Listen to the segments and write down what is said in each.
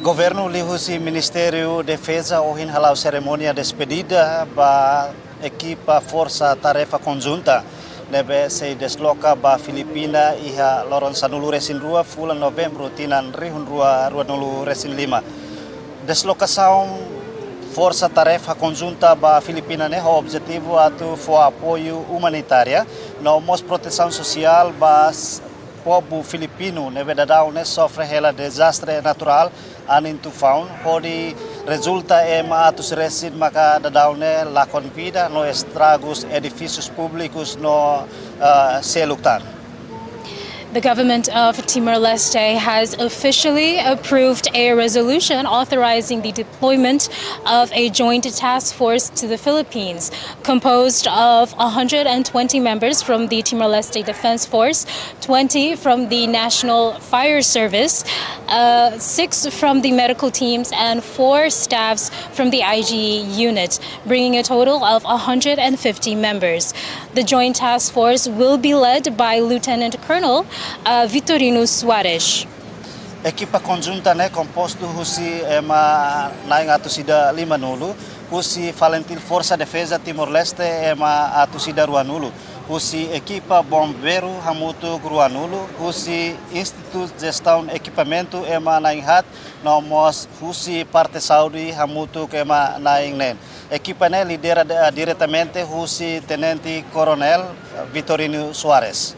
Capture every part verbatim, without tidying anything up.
Governu liuhusi Ministériu Defeza ohin hala'o serimónia despedida ba ekipa Forsa Tarefa Konjunta ne'ebé sei desloka ba Filipina iha loron sanulu-resin-rua fulan Novembru tinan rihun rua ruanulu-resin-lima. Deslokasaun Forsa Tarefa Konjunta ba Filipina ne'e ho objetivu atu fó apoiu umanitária no mós protesaun sosiál ba s-, povu filipinu ne'ebé daudaun ne'e sofre hela dezastre naturál anin tufaun, hodi rezulta ema atus resin maka daudaun ne'e lakon vida no estragus edifísius públikus no, ah, seluk tan. The government of Timor-Leste has officially approved a resolution authorizing the deployment of a joint task force to the Philippines, composed of a hundred and twenty members from the Timor-Leste Defense Force, twenty from the National Fire Service, uh, six from the medical teams, and four staffs from the I G E unit, bringing a total of a hundred and fifty members. The joint task force will be led by Lieutenant Colonel, uh, Vitorino Soares. Ekipa konjunta ne'e kompostu husi ema na'in atus ida limanulu, husi FALINTIL Forsa Defeza Timor-Leste ema atus ida ruanulu, husi ekipa bombeiru hamutuk ruanulu, husi Institutu Jestaun Ekipamentu ema na'in haat, no mós husi parte saúde hamutuk ema na'in neen. Ekipa ne'e lidera, eh, diretamente husi Tenente Koronél, eh, Vitorino Soares.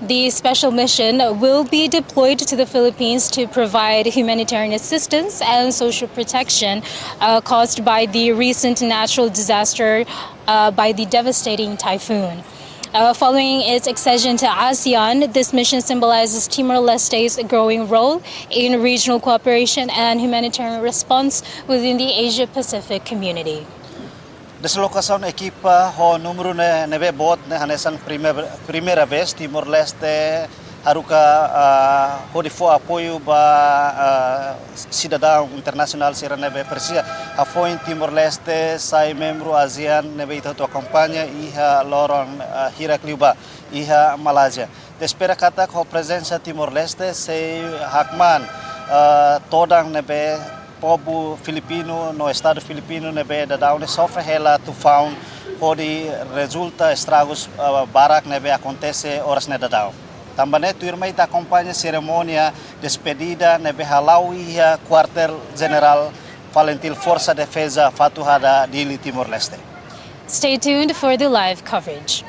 The special mission will be deployed to the Philippines to provide humanitarian assistance and social protection, uh, caused by the recent natural disaster, uh, by the devastating typhoon. Uh, following its accession to ASEAN, this mission symbolizes Timor-Leste's growing role in regional cooperation and humanitarian response within the Asia-Pacific community. Deslokasaun ekipa ho númeru ne'e, ne'ebé boot ne'e hanesan primeira, primeira vez Timor-Leste haruka, ah, hodi fó apoiu ba, ah, sidadaun internasionál sira ne'ebé presiza. Hafoin Timor-Leste sai membru ASEAN ne'ebé ita hotu akompaña iha loron, ah, hirak liubá iha Malázia. Espera katak ho prezensa Timor-Leste sei hakmaan, ah, todan ne'ebé povu filipinu no Estadu filipinu ne'ebé daudaun ne'e sofre hela tufaun hodi rezulta estragus, ah, barak ne'ebé akontese oras ne'e daudaun. Tanba ne'e tuirmai ita akompaña serimónia despedida ne'ebé hala'o iha Kuartél Jenerál FALINTIL Forsa Defeza Fatuhada, Dili, Timor-Leste. Stay tuned for the live coverage.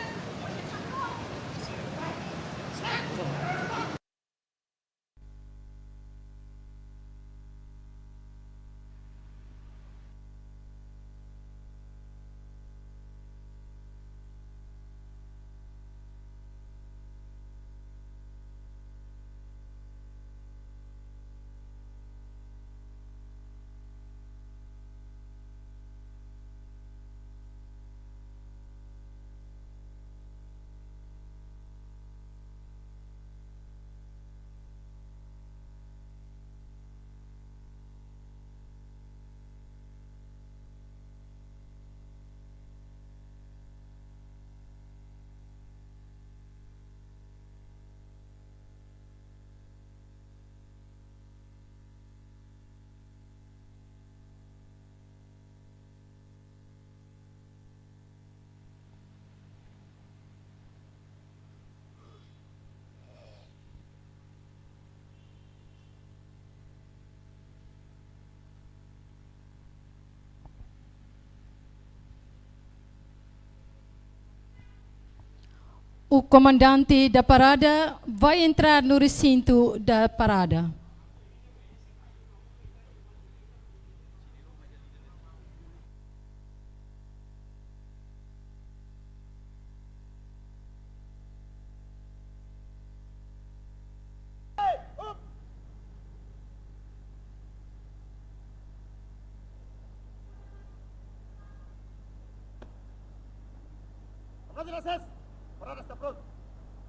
O comandante da parada vai entrar no recinto da parada.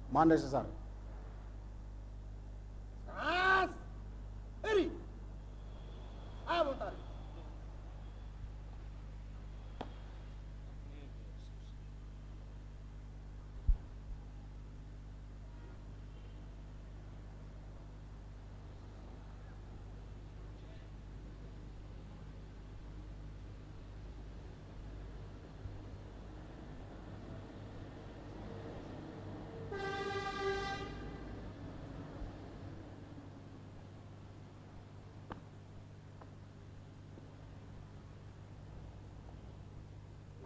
Manda, César. Atrás! Eri! À vontade.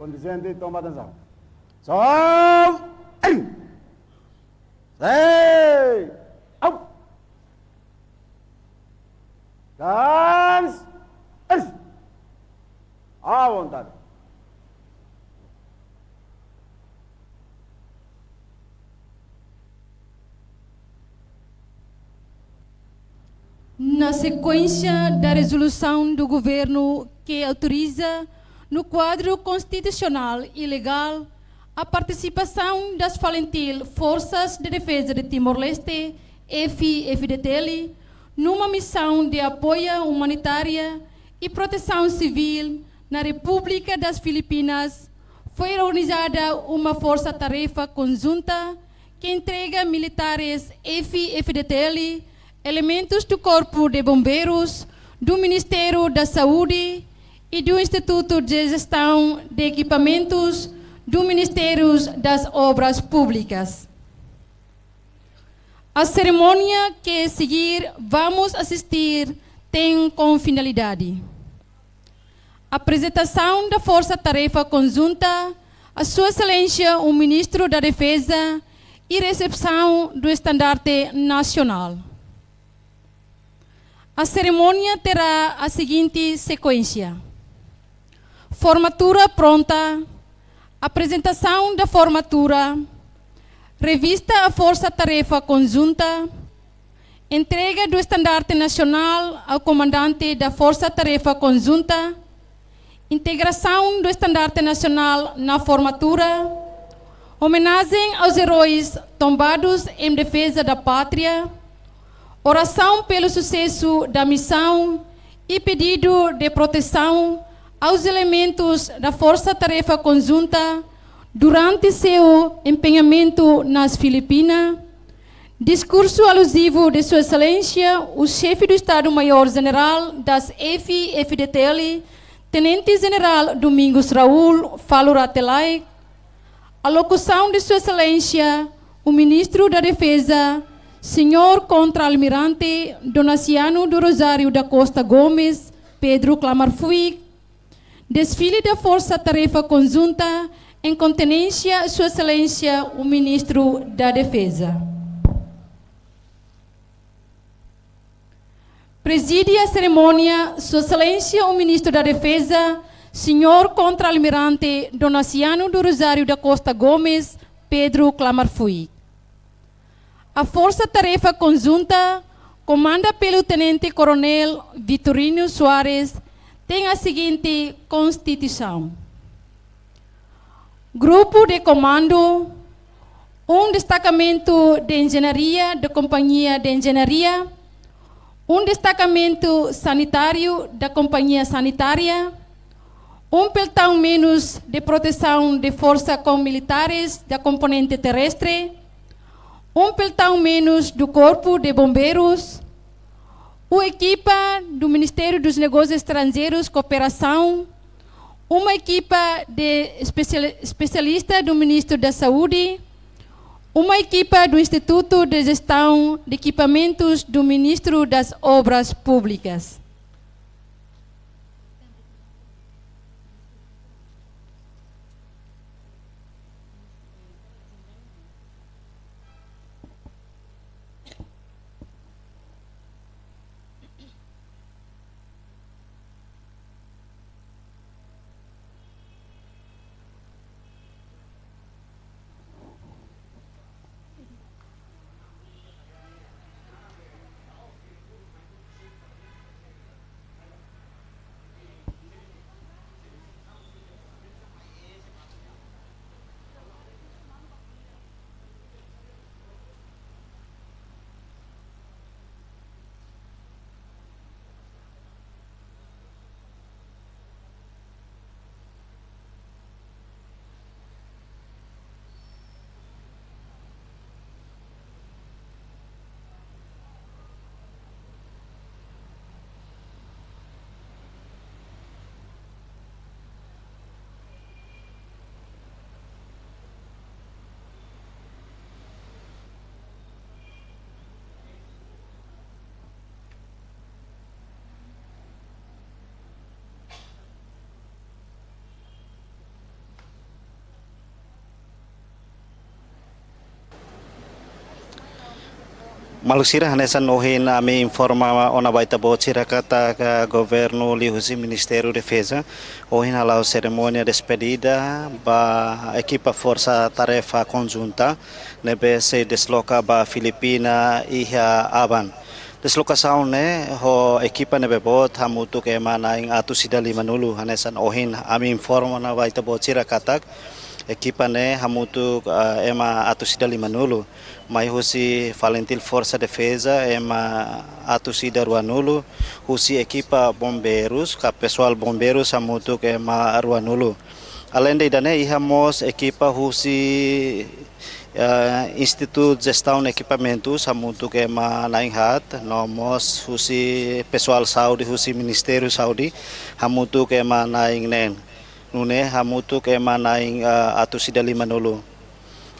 Conduzente, toma atenção. Som! Ei! Sei! Au! Guns! Ei! À vontade. Na sequência da resolução do Governo que autoriza, no quadro constitucional e legal, a participação das FALINTIL, Forças de Defesa de Timor-Leste, F-FDTL, numa missão de apoio humanitária e proteção civil na República das Filipinas, foi organizada uma força-tarefa conjunta que entrega militares F-FDTL, elementos do Corpo de Bombeiros, do Ministério da Saúde e do Instituto de Gestão de Equipamentos do Ministério das Obras Públicas. A cerimónia que seguir vamos assistir tem como finalidade: apresentação da Força-Tarefa Conjunta a Sua Excelência o Ministro da Defesa e recepção do estandarte nacional. A cerimónia terá a seguinte sequência: formatura pronta, apresentação da formatura, revista à Força-Tarefa Conjunta, entrega do estandarte nacional ao comandante da Força-Tarefa Conjunta, integração do estandarte nacional na formatura, homenagem aos heróis tombados em defesa da pátria, oração pelo sucesso da missão e pedido de proteção aos elementos da Força-Tarefa Conjunta durante seu empenhamento nas Filipinas, discurso alusivo de Sua Excelência, o Chefe do Estado-Maior-General das F-FDTL, Tenente-General Domingos Raul Falur Rate Laek, a locução de Sua Excelência, o Ministro da Defesa, Senhor Contra-Almirante Donaciano do Rosário da Costa Gomes, Pedro Klamar Fuik, desfile da Força-Tarefa Conjunta, em continência, Sua Excelência, o Ministro da Defesa. Preside a cerimónia, Sua Excelência, o Ministro da Defesa, Senhor Contra-Almirante Donaciano do Rosário da Costa Gomes, Pedro Klamar Fuik. A Força-Tarefa Conjunta, comanda pelo Tenente-Coronel Vitorino Soares, tem a seguinte constituição: grupo de comando, um destacamento de engenharia da Companhia de Engenharia, um destacamento sanitário da Companhia Sanitária, um pelotão menos de proteção de força com militares da componente terrestre, um pelotão menos do Corpo de Bombeiros, uma equipa do Ministério dos Negócios Estrangeiros e Cooperação, uma equipa de especial-, especialista do Ministro da Saúde, uma equipa do Instituto de Gestão de Equipamentos do Ministro das Obras Públicas. Maluk sira, hanesan ohin ami informa ona ba ita-boot sira katak governu liuhusi Ministériu Defeza ohin hala'o serimónia despedida ba ekipa Forsa Tarefa Konjunta ne'ebé sei desloka ba Filipina iha aban. Deslokasaun ne'e ho ekipa ne'ebé boot hamutuk ema na'in atus ida limanulu, hanesan ohin ami informa ona ba ita-boot sira katak ekipa ne'e hamutuk, ah, ema atus ida limanulu. Mai husi Falintil Forsa Defeza ema atus ida ruanulu, husi ekipa bombeirus ka pesoál bombeirus hamutuk ema ruanulu. Aleinde ida-ne'e iha mós ekipa husi, eh, Institutu Jestaun Ekipamentus hamutuk ema na'in haat, no mós husi pesoál saúde husi Ministériu Saúde hamutuk ema na'in neen. Nune'e hamutuk ema na'in, eh, atus ida limanulu.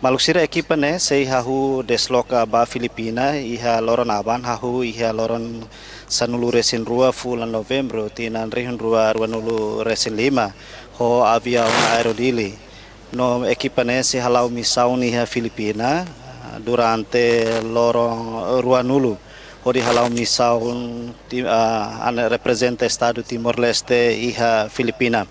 Maluk sira, ekipa ne'e sei hahú desloka ba Filipina iha loron aban, hahú iha loron sanulu-resin-rua fulan Novembru tinan rihun rua ruanulu-resin-lima ho aviaun Aero Dili. No ekipa ne'e sei hala'o misaun iha Filipina durante loron ruanulu hodi hala'o misaun ti-, ah, an-, reprezenta Estadu Timor-Leste iha Filipina.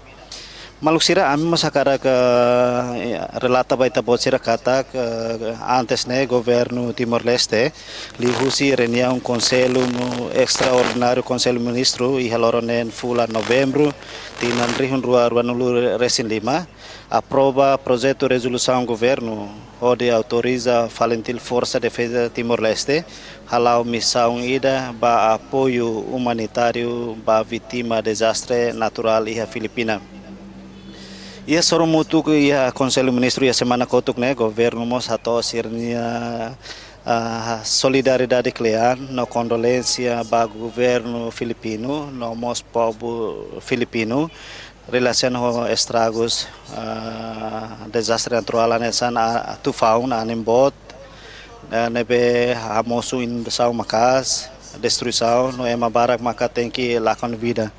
Maluk sira, ami mós hakarak, eh, relata ba ita-boot sira katak, eh, antes ne'e governu Timor-Leste liuhusi reuniaun Konsellu Estraordináriu Konsellu Ministru iha loron neen fulan Novembru tinan rihun rua ruanulu-resin-lima aprova projetu rezolusaun governu hodi autoriza Falintil Forsa Defeza Timor-Leste hala'o misaun ida ba apoiu umanitáriu ba vítima dezastre naturál iha Filipina. Iha sorumutu iha Konsellu Ministru iha semana kotuk ne'e, governu mós hato'o sira-nia, ah, solidariedade kle'an no kondolénsia ba governu filipinu no mós povu filipinu relasiona ho estragus, ah, dezastre naturál hanesan, ah, tufaun, anin boot, eh, ne'ebé hamosu inundasaun maka'as, destruisaun, no ema barak maka tenke lakon vida.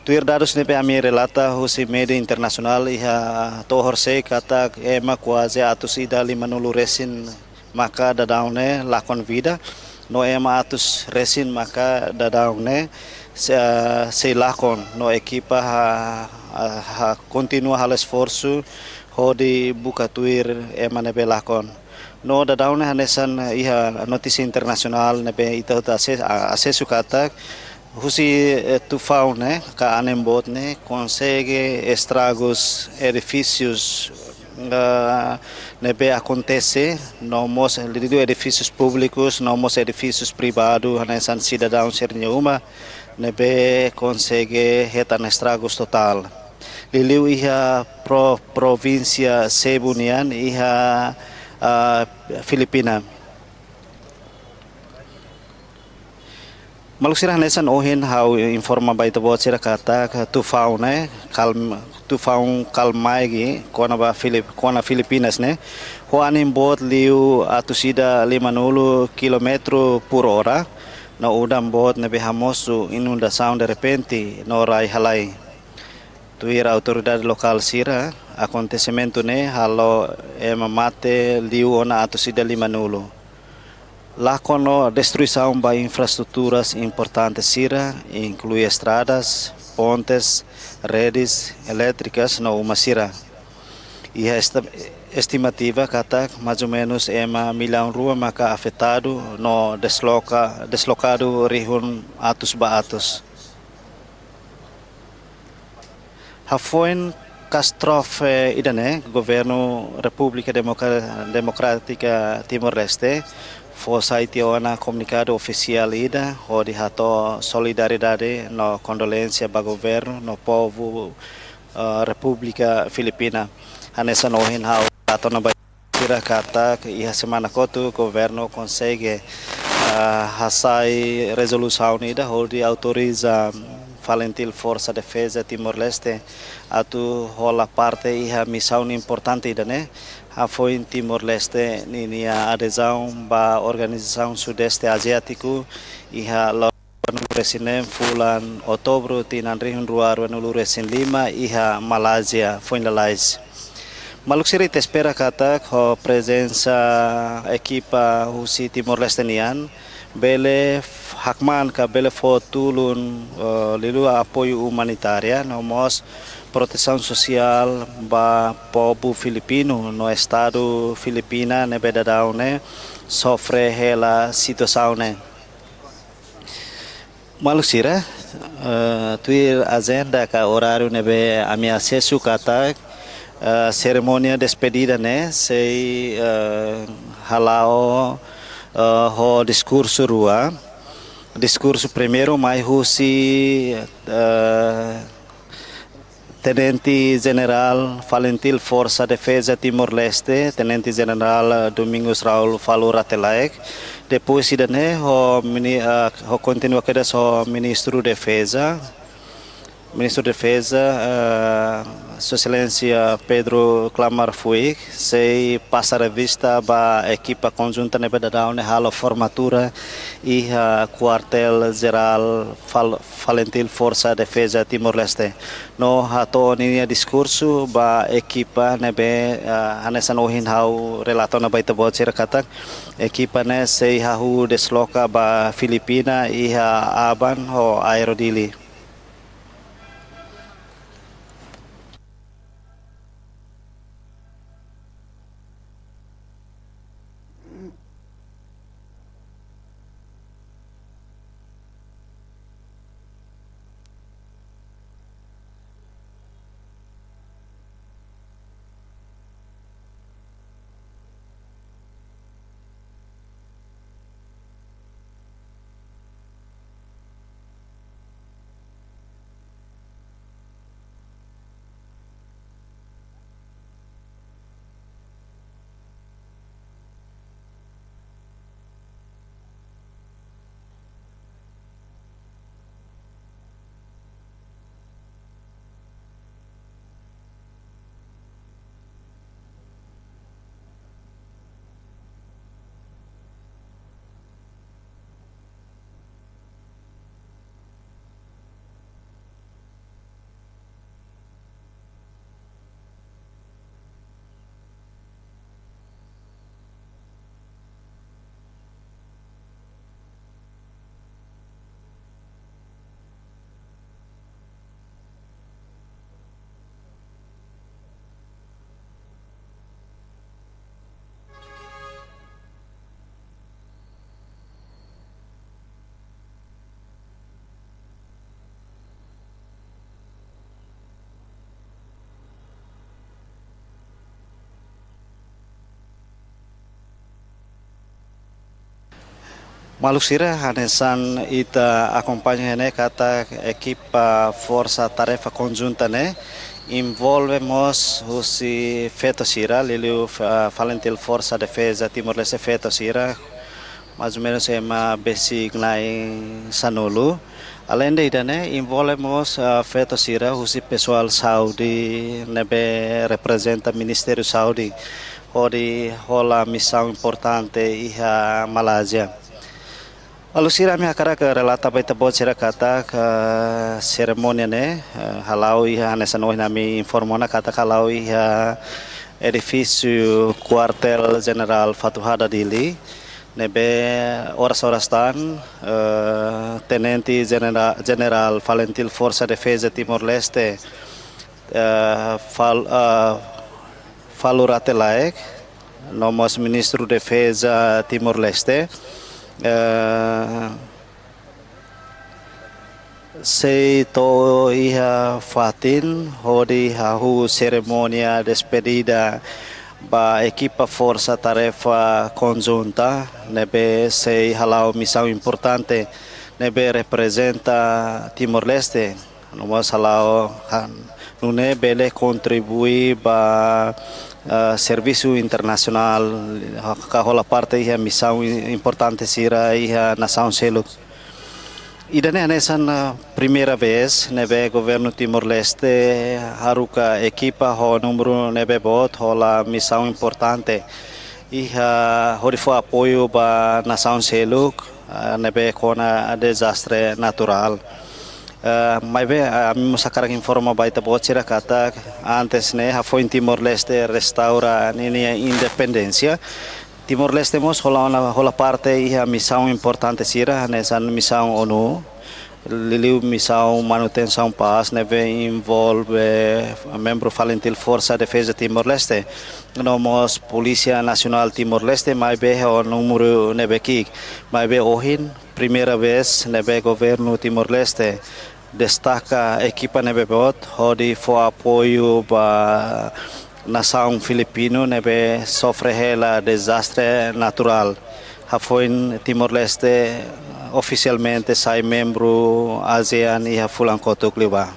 Tuir dadus ne'ebé ami relata husi média internasionál iha to'o horisehik katak ema kuaze atus ida limanulu-resin maka daudaun ne'e lakon vida, no ema atus resin maka daudaun ne'e se-, sei lakon, no ekipa ha, ha, ha kontinua halo esforsu hodi buka tuir ema ne'ebé lakon. No daudaun ne'e hanesan iha notísia internasionál ne'ebé ita hotu ase-, a-, asesu katak husi, eh, tufaun ne'e ka anin boot ne'e konsege estragus edifísius, eh, ne'ebé akontese, no mós liuliu edifísius públikus, no mós edifísius privadu, hanesan sidadaun sira-nia uma, ne'ebé konsege hetan estragus totál. Liuliu iha pro-, provínsia Cebu nian iha, ah, Filipina. Maluk sira, hanesan ohin ha'u informa ba ita-boot sira katak tufaun ne'e, Kal-, tufaun Kalmaegi kona ba Filip-, kona Filipinas ne'e, ho anin boot liu atus ida limanulu kilómetru por hora, no udan boot ne'ebé hamosu inundasaun derrepente no rai halai. Tuir autoridade lokál sira, akontesimentu ne'e halo ema mate liu ona atus ida limanulu. Lakon no destruisaun ba infraestruturas importante sira, inklui estradas, pontes, redes elétrikas no uma sira. Iha esta-, estimativa katak mais ou menos ema millaun rua maka afetadu no desloka, deslokadu rihun atus ba atus. Hafoin kastrofe ida-ne'e, governu Repúblika Demokra-, Demokrátika Timor-Leste fó sai tiha ona komunikadu ofisiál ida hodi hato'o solidariedade no kondolénsia ba governu no povu, eh, Repúblika Filipina. Hanesan ohin ha'u relata ona ba sira katak iha semana kotuk governu konsege, ah, hasai rezolusaun ida hodi autoriza Falintil Forsa Defeza Timor-Leste atu hola parte iha misaun importante ida-ne'e, hafoin Timor-Leste ninia adezaun ba Organizasaun Sudeste Aziátiku iha lo- ruanulu-resin-neen fulan Outubru tinan rihun rua ruanulu-resin-lima iha Malázia foin lalais. Maluk sira, ita espera katak ho prezensa ekipa husi Timor-Leste nian bele hakmaan ka bele fó tulun, eh, liuliu apoiu umanitária no mós protesaun sosiál ba povu Filipinu no Estadu Filipina ne'ebé daudaun ne'e sofre hela situasaun ne'e. Maluk sira, eh, tuir ajenda ka oráriu ne'ebé ami asesu katak, eh, serimónia despedida ne'e sei, eh, hala'o, eh, ho diskursu rua. Diskursu primeiru mai husi, eh, Tenente Jenerál Falintil Forsa Defeza Timor-Leste, Tenente Jenerál Domingos Raul Falur Rate Laek. Depois ida-ne'e ho mini-, ah, ho kontinua kedas ho Ministru Defeza. Ministru Defeza, ah, Sua Exelénsia Pedro Klamar Fuik sei pasa revista ba ekipa konjunta ne'ebé daudaun ne'e halo formatura iha Kuartél Jerál Fal-, Falintil Forsa Defeza Timor-Leste. No hato'o ninia diskursu ba ekipa ne'ebé, ah, hanesan ohin ha'u relata ona ba ita-boot sira katak ekipa ne'e sei hahú desloka ba Filipina iha aban ho aero Dili. Maluk sira, hanesan ita akompaña iha ne'e katak ekipa Forsa Tarefa Konjunta ne'e envolve mós husi feto sira, liuliu, ah, Falintil Forsa Defeza Timor-Leste feto sira, mais ou menus ema besik na'in sanulu. Aleinde ida-ne'e, envolve mós, ah, feto sira husi pesoál saúde ne'ebé reprezenta Ministériu Saúde, hodi hola misaun importante iha Malázia. Maluk sira, ami hakarak relata ba ita-boot sira katak, ah, serimónia ne'e, ah, hala'o iha, hanesan ohin ami informa ona katak hala'o iha edifísiu Kuartél Jenerál Fatuhada Dili, ne'ebé oras-oras tan, eh, Tenente Jenera-, Jenerál Falintil Forsa Defeza Timor-Leste, eh, Fal-, eh, Falur Rate Laek, no mós Ministru Defeza Timor-Leste, eh, sei to'o iha fatin hodi hahú serimónia despedida ba ekipa Forsa Tarefa Konjunta ne'ebé sei hala'o misaun importante ne'ebé reprezenta Timor-Leste. No mós hala'o han nune'e bele kontribui ba, ah, servisu internasionál, ka hola parte iha misaun importante sira iha nasaun seluk. Ida-ne'e hanesan, ah, primeira vez ne'ebé Governu Timor-Leste haruka ekipa ho númeru ne'ebé boot hola misaun importante iha hodi fó apoiu ba nasaun seluk, ah, ne'ebé kona dezastre naturál. Eh, maibé, eh, ami mós hakarak informa ba ita-boot sira katak antes ne'e, hafoin Timor-Leste restaura ninia independénsia, Timor-Leste mós hola ona, hola parte iha misaun importante sira, hanesan misaun ONU, liuliu misaun manutensaun pás, ne'ebé envolve membru FALINTIL, Forsa Defeza Timor-Leste, no mós Polísia Nasionál Timor-Leste, maibé ho númeru ne'ebé ki'ik. Maibé ohin, primeira vez ne'ebé governu Timor-Leste destaka ekipa ne'ebé boot hodi fó apoiu ba nasaun Filipinu ne'ebé sofre hela dezastre naturál. Hafoin Timor-Leste ofisialmente sai membru ASEAN iha fulan kotuk liubá.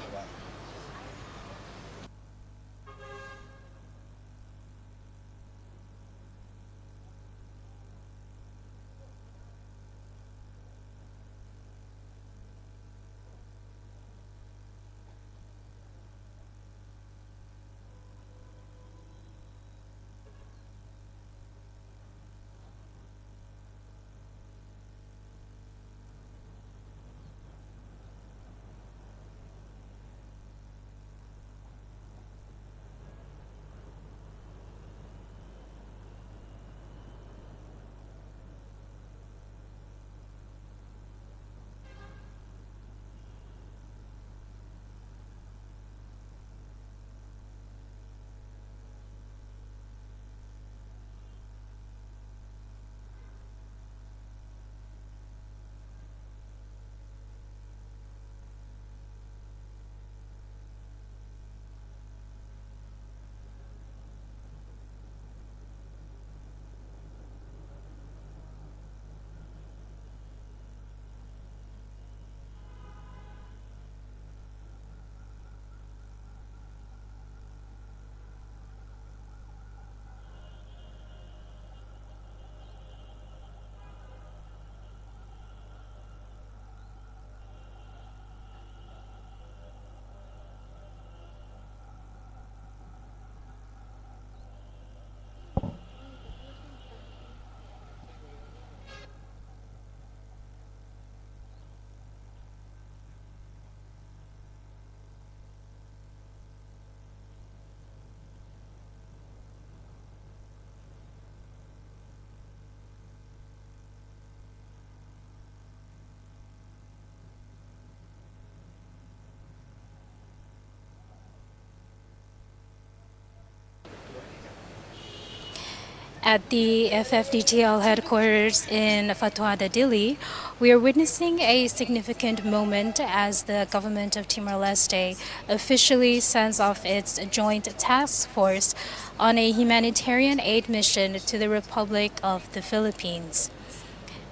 At the F F D T L headquarters in Fatuhada, Dili, we are witnessing a significant moment as the government of Timor-Leste officially sends off its joint task force on a humanitarian aid mission to the Republic of the Philippines.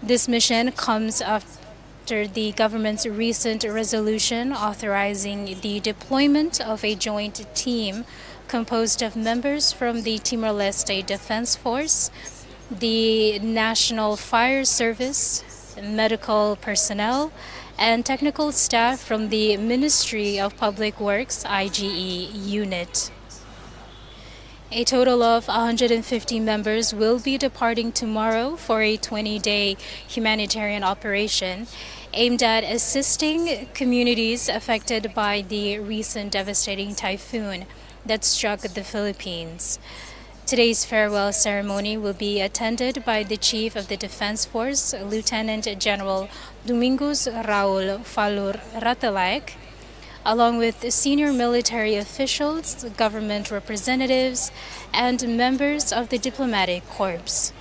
This mission comes after the government's recent resolution authorizing the deployment of a joint team composed of members from the Timor-Leste Defense Force, the National Fire Service, medical personnel, and technical staff from the Ministry of Public Works, I G E, unit. A total of a hundred and fifty members will be departing tomorrow for a twenty-day humanitarian operation aimed at assisting communities affected by the recent devastating typhoon that struck the Philippines. Today's farewell ceremony will be attended by the Chief of the Defense Force, Lieutenant General Domingos Raul Falur Rate Laek, along with senior military officials, government representatives, and members of the diplomatic corps.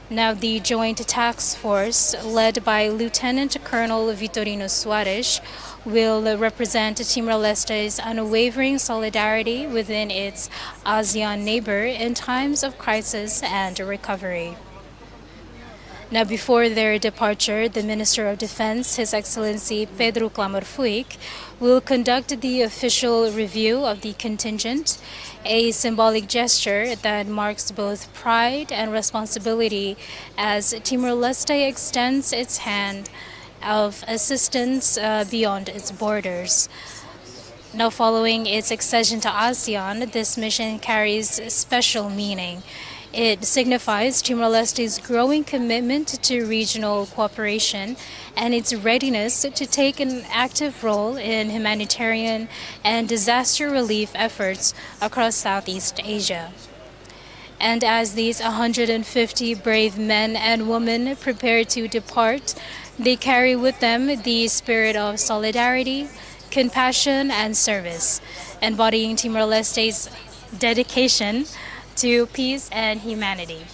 Now, the joint task force, led by Lieutenant Colonel Vitorino Soares, will represent Timor-Leste's unwavering solidarity within its ASEAN neighbor in times of crisis and recovery. Now, before their departure, the Minister of Defense, His Excellency Pedro Klammer Fuik, will conduct the official review of the contingent, a symbolic gesture that marks both pride and responsibility as Timor-Leste extends its hand of assistance, uh, beyond its borders. Now, following its accession to ASEAN, this mission carries special meaning. It signifies Timor-Leste's growing commitment to regional cooperation and its readiness to take an active role in humanitarian and disaster relief efforts across Southeast Asia. And as these a hundred and fifty brave men and women prepare to depart, they carry with them the spirit of solidarity, compassion, and service, embodying Timor-Leste's dedication to peace and humanity.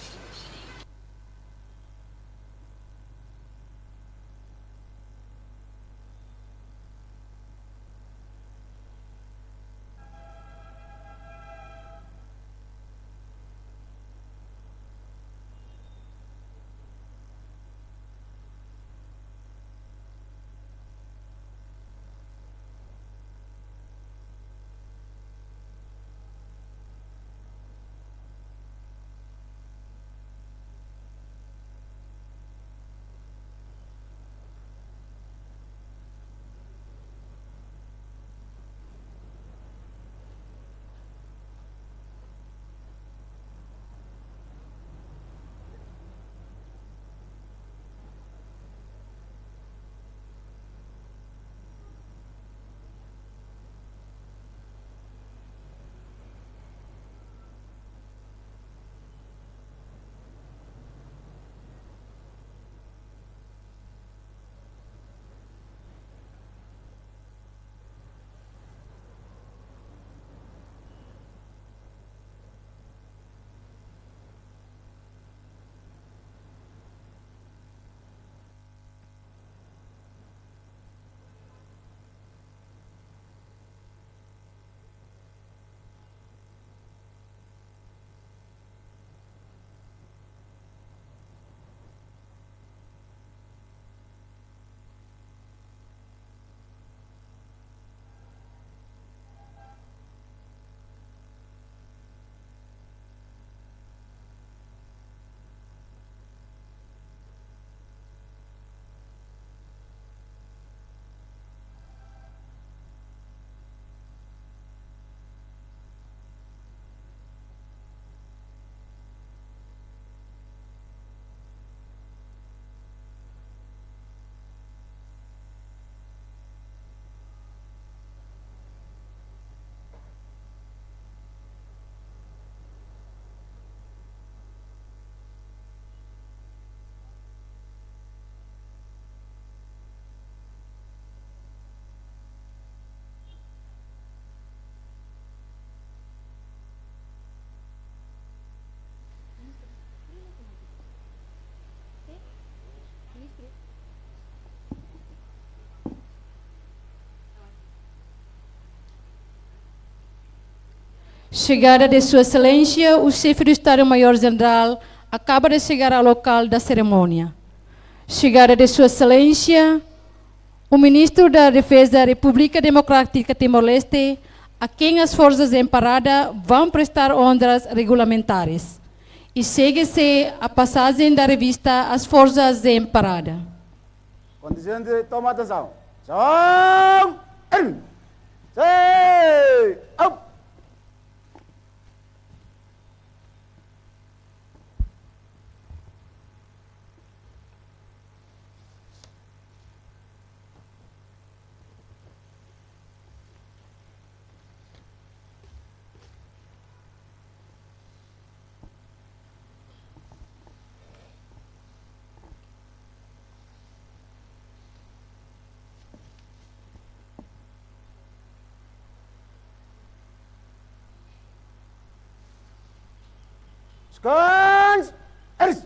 Chegada de Sua Excelência, o Chefe do Estado-Maior-General acaba de chegar ao local da cerimónia. Chegada de Sua Excelência, o Ministro da Defesa da República Democrática Timor-Leste, a quem as Forças em Parada vão prestar honras regulamentares. E segue-se a passagem da revista às Forças em Parada. Contingente, toma atenção. Ação! Erm! Sei! Up! Skans! Eris!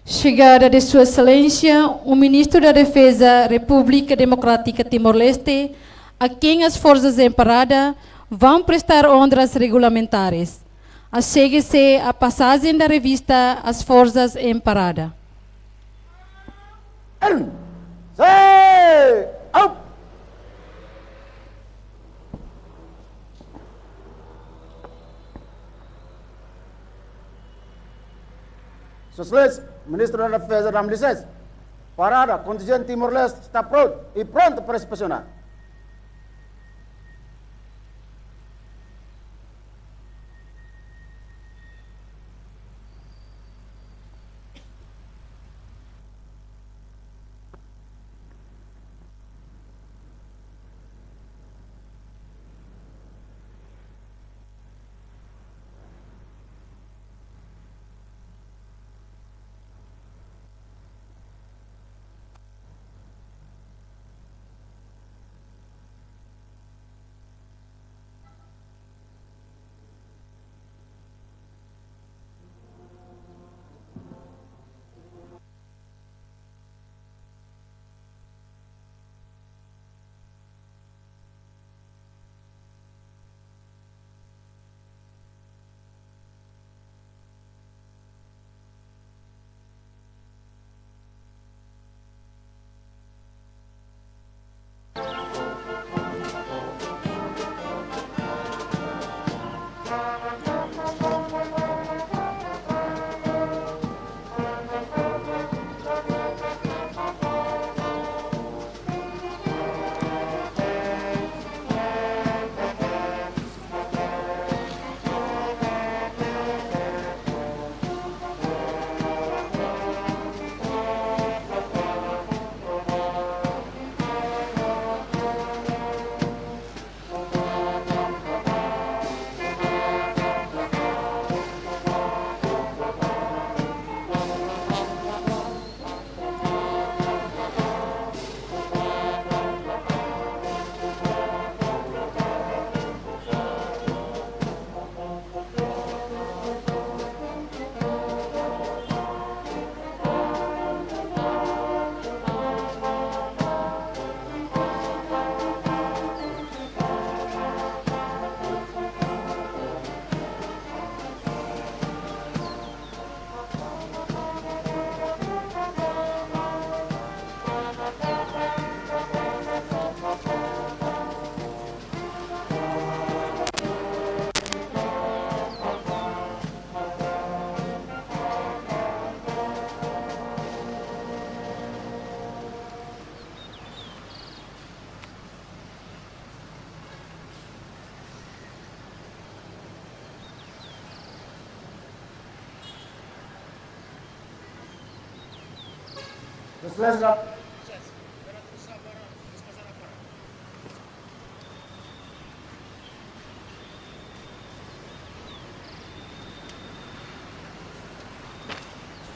Chegada de Sua Excelência, o Ministro da Defesa, República Democrática Timor-Leste, a quem as Forças em Parada vão prestar honras regulamentares. A segue-se a passagem da revista às Forças em Parada. Sei! Up! Sua Excelência, Ministro da Defesa, dá-me licença. Parada, kontinjente Timor-Leste está pronto e pronto para inspecionar.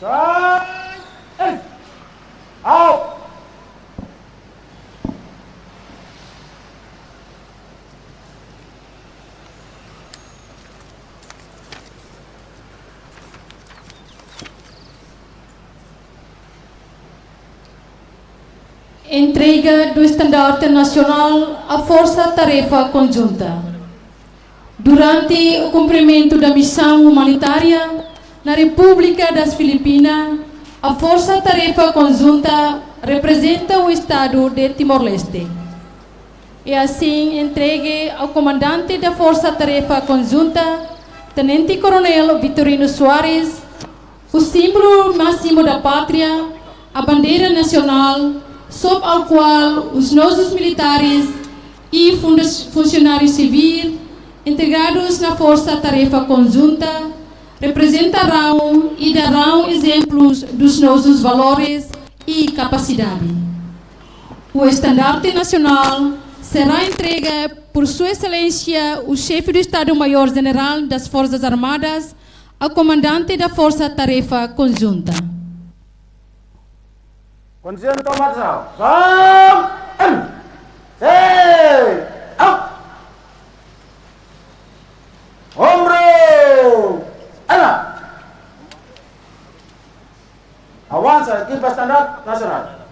Sai! Au! Entrega do Estandarte Nacional à Força Tarefa Conjunta. Durante o cumprimento da missão humanitária na República das Filipinas, a Força Tarefa Conjunta representa o Estado de Timor-Leste. E assim entregue ao comandante da Força Tarefa Conjunta, Tenente Coronel Vitorino Soares, o símbolo máximo da pátria, a bandeira nacional, sob ao qual os nossos militares e funda-, funcionários civis, integrados na Força Tarefa Conjunta, representarão e darão exemplos dos nossos valores e capacidade. O estandarte nacional será entregue por Sua Excelência, o Chefe do Estado-Maior-General das Forças Armadas, ao comandante da Força Tarefa Conjunta. Kontinjente, toma atensaun. Som, em. Sei, au. Ombru, ela. Avansa, ekipa estandarte nasionál.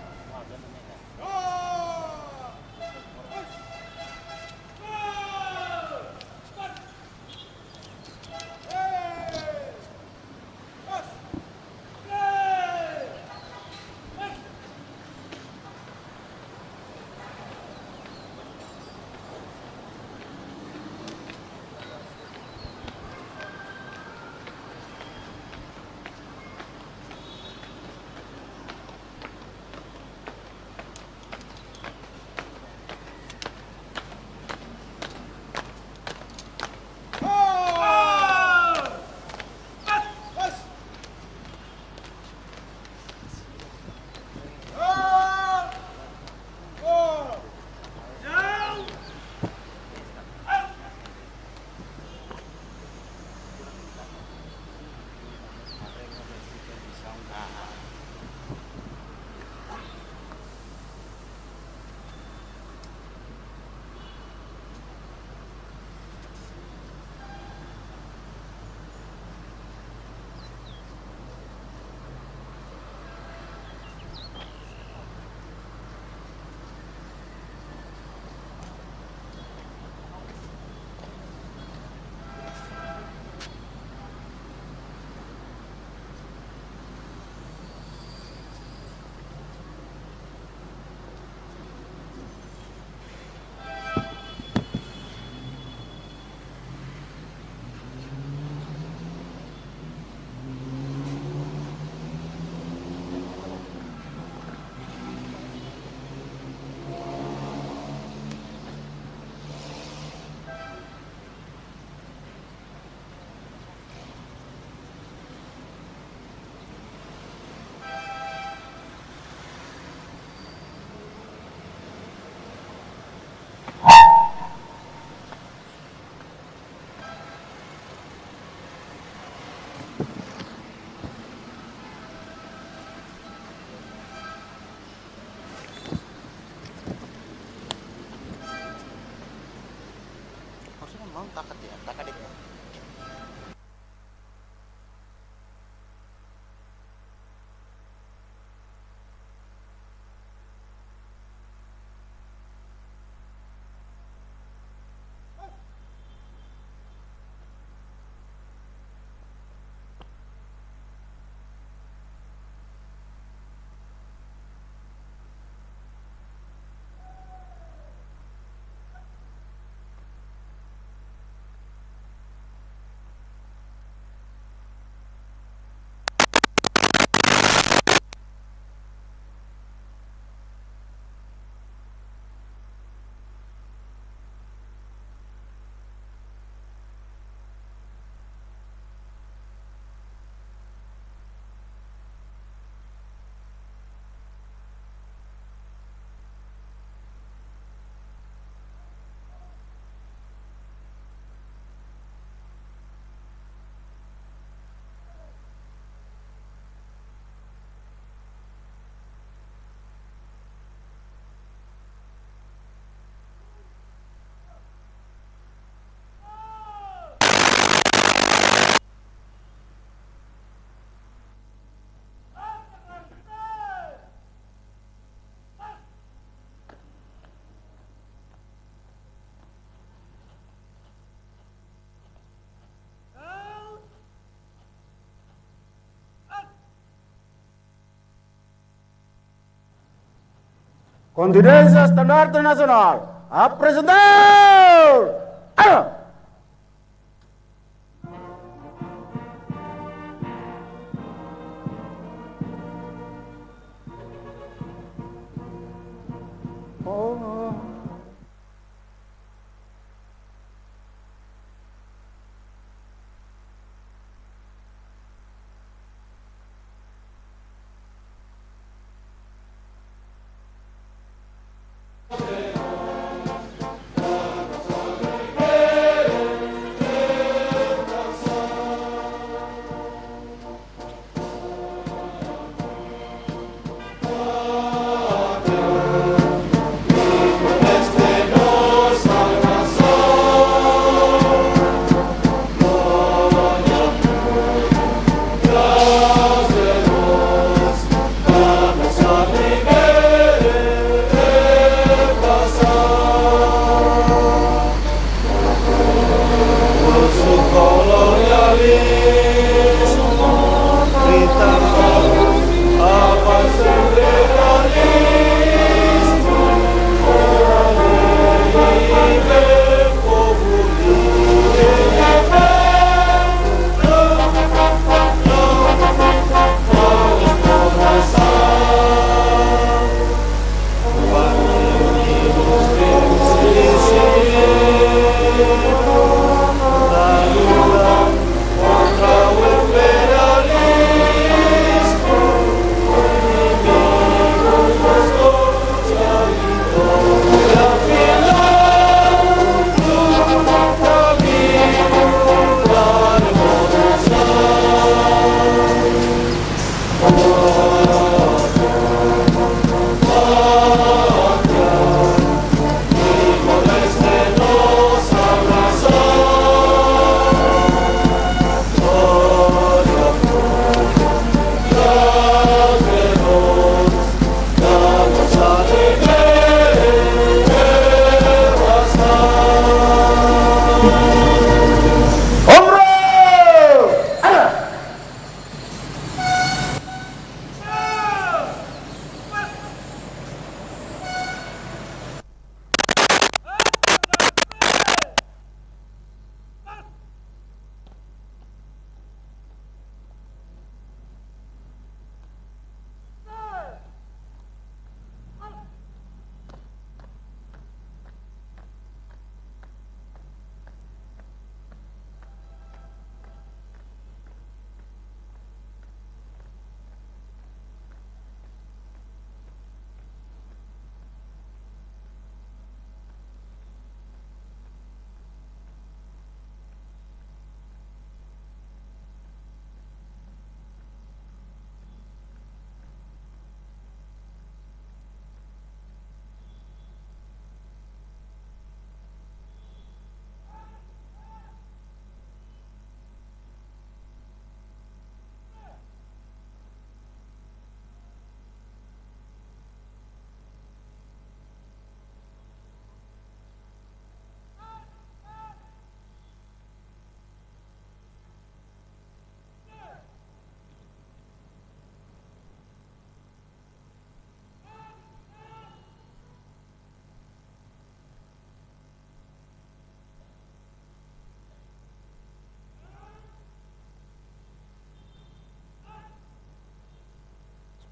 Kontingénsia Estandarte Nasionál, aprezentar! Arma!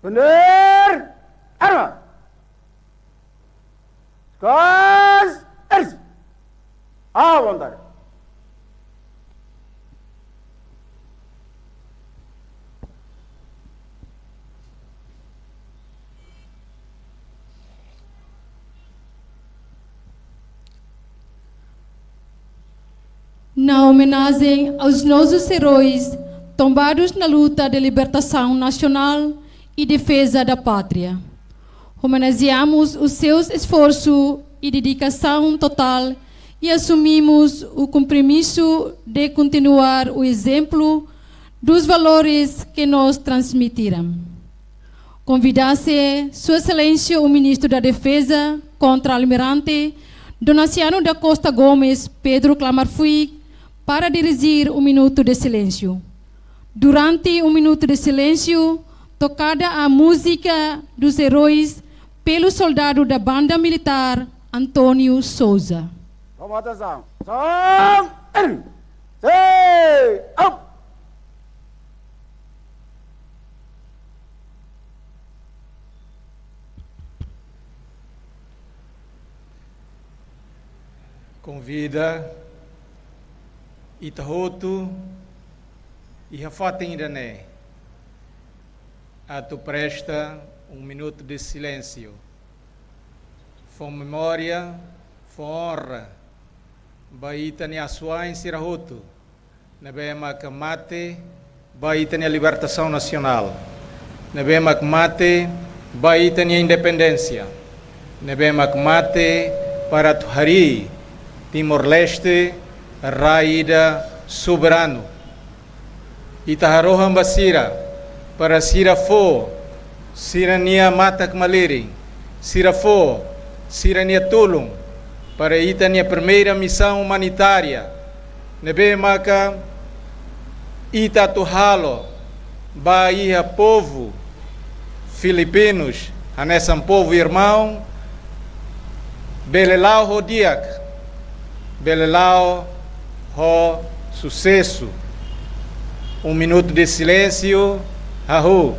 Suspender! Arma! Skos! Erzi! À vontade. Na homenagem aos nossos heróis tombados na luta de libertação nacional e defesa da pátria. Homenageamos o seu esforço e dedicação total e assumimos o compromisso de continuar o exemplo dos valores que nos transmitiram. Convida-se Sua Excelência o Ministro da Defesa, Contra-Almirante Donaciano da Costa Gomes Pedro Klamar Fuik, para dirigir um minuto de silêncio. Durante um minuto de silêncio, tocada a música dos heróis, pelo soldado da Banda Militar, António Souza. Vamos, atenção. Som, sei, up! Konvida ita hotu iha fatin ida-ne'e atu presta um minuto de silêncio. Fó memória, fó onra ba ita-nia asuwa'in sira hotu ne'ebé maka mate ba ita-nia libertasaun nasionál, ne'ebé mak mate ba ita-nia independénsia, ne'ebé mak mate para atu harii Timor-Leste rai ida soberanu. Ita harohan ba sira, para sira fó sira-nia matak-malirin, sira fó sira-nia tulun, para ita-nia primeira misaun umanitária ne'ebé maka ita atu halo ba iha povu Filipinos, hanesan povu irmaun, bele la'o ho di'ak, bele la'o ho susesu. Um minuto de silêncio, hahú.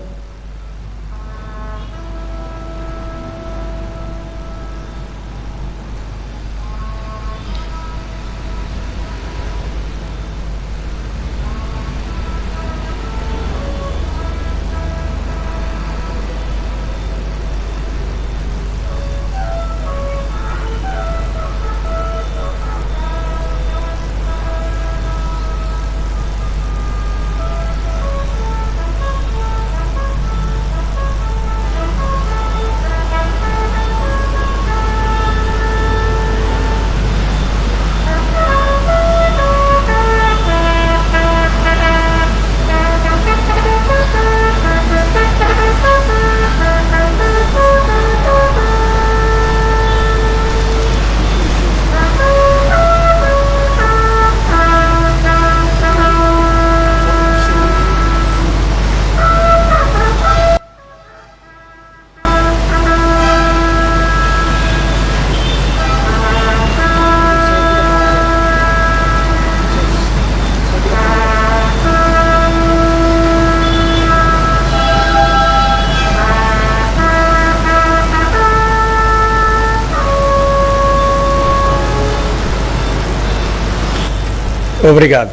Obrigado.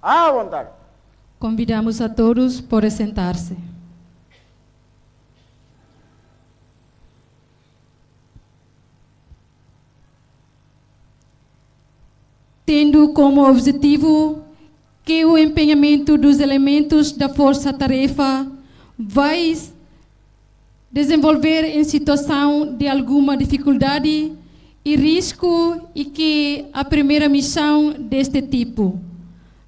À vontade. Convidamos a todos para sentar-se. Tendo como objetivo que o empenhamento dos elementos da Força Tarefa vai desenvolver em situação de alguma dificuldade e risco e que a primeira missão deste tipo.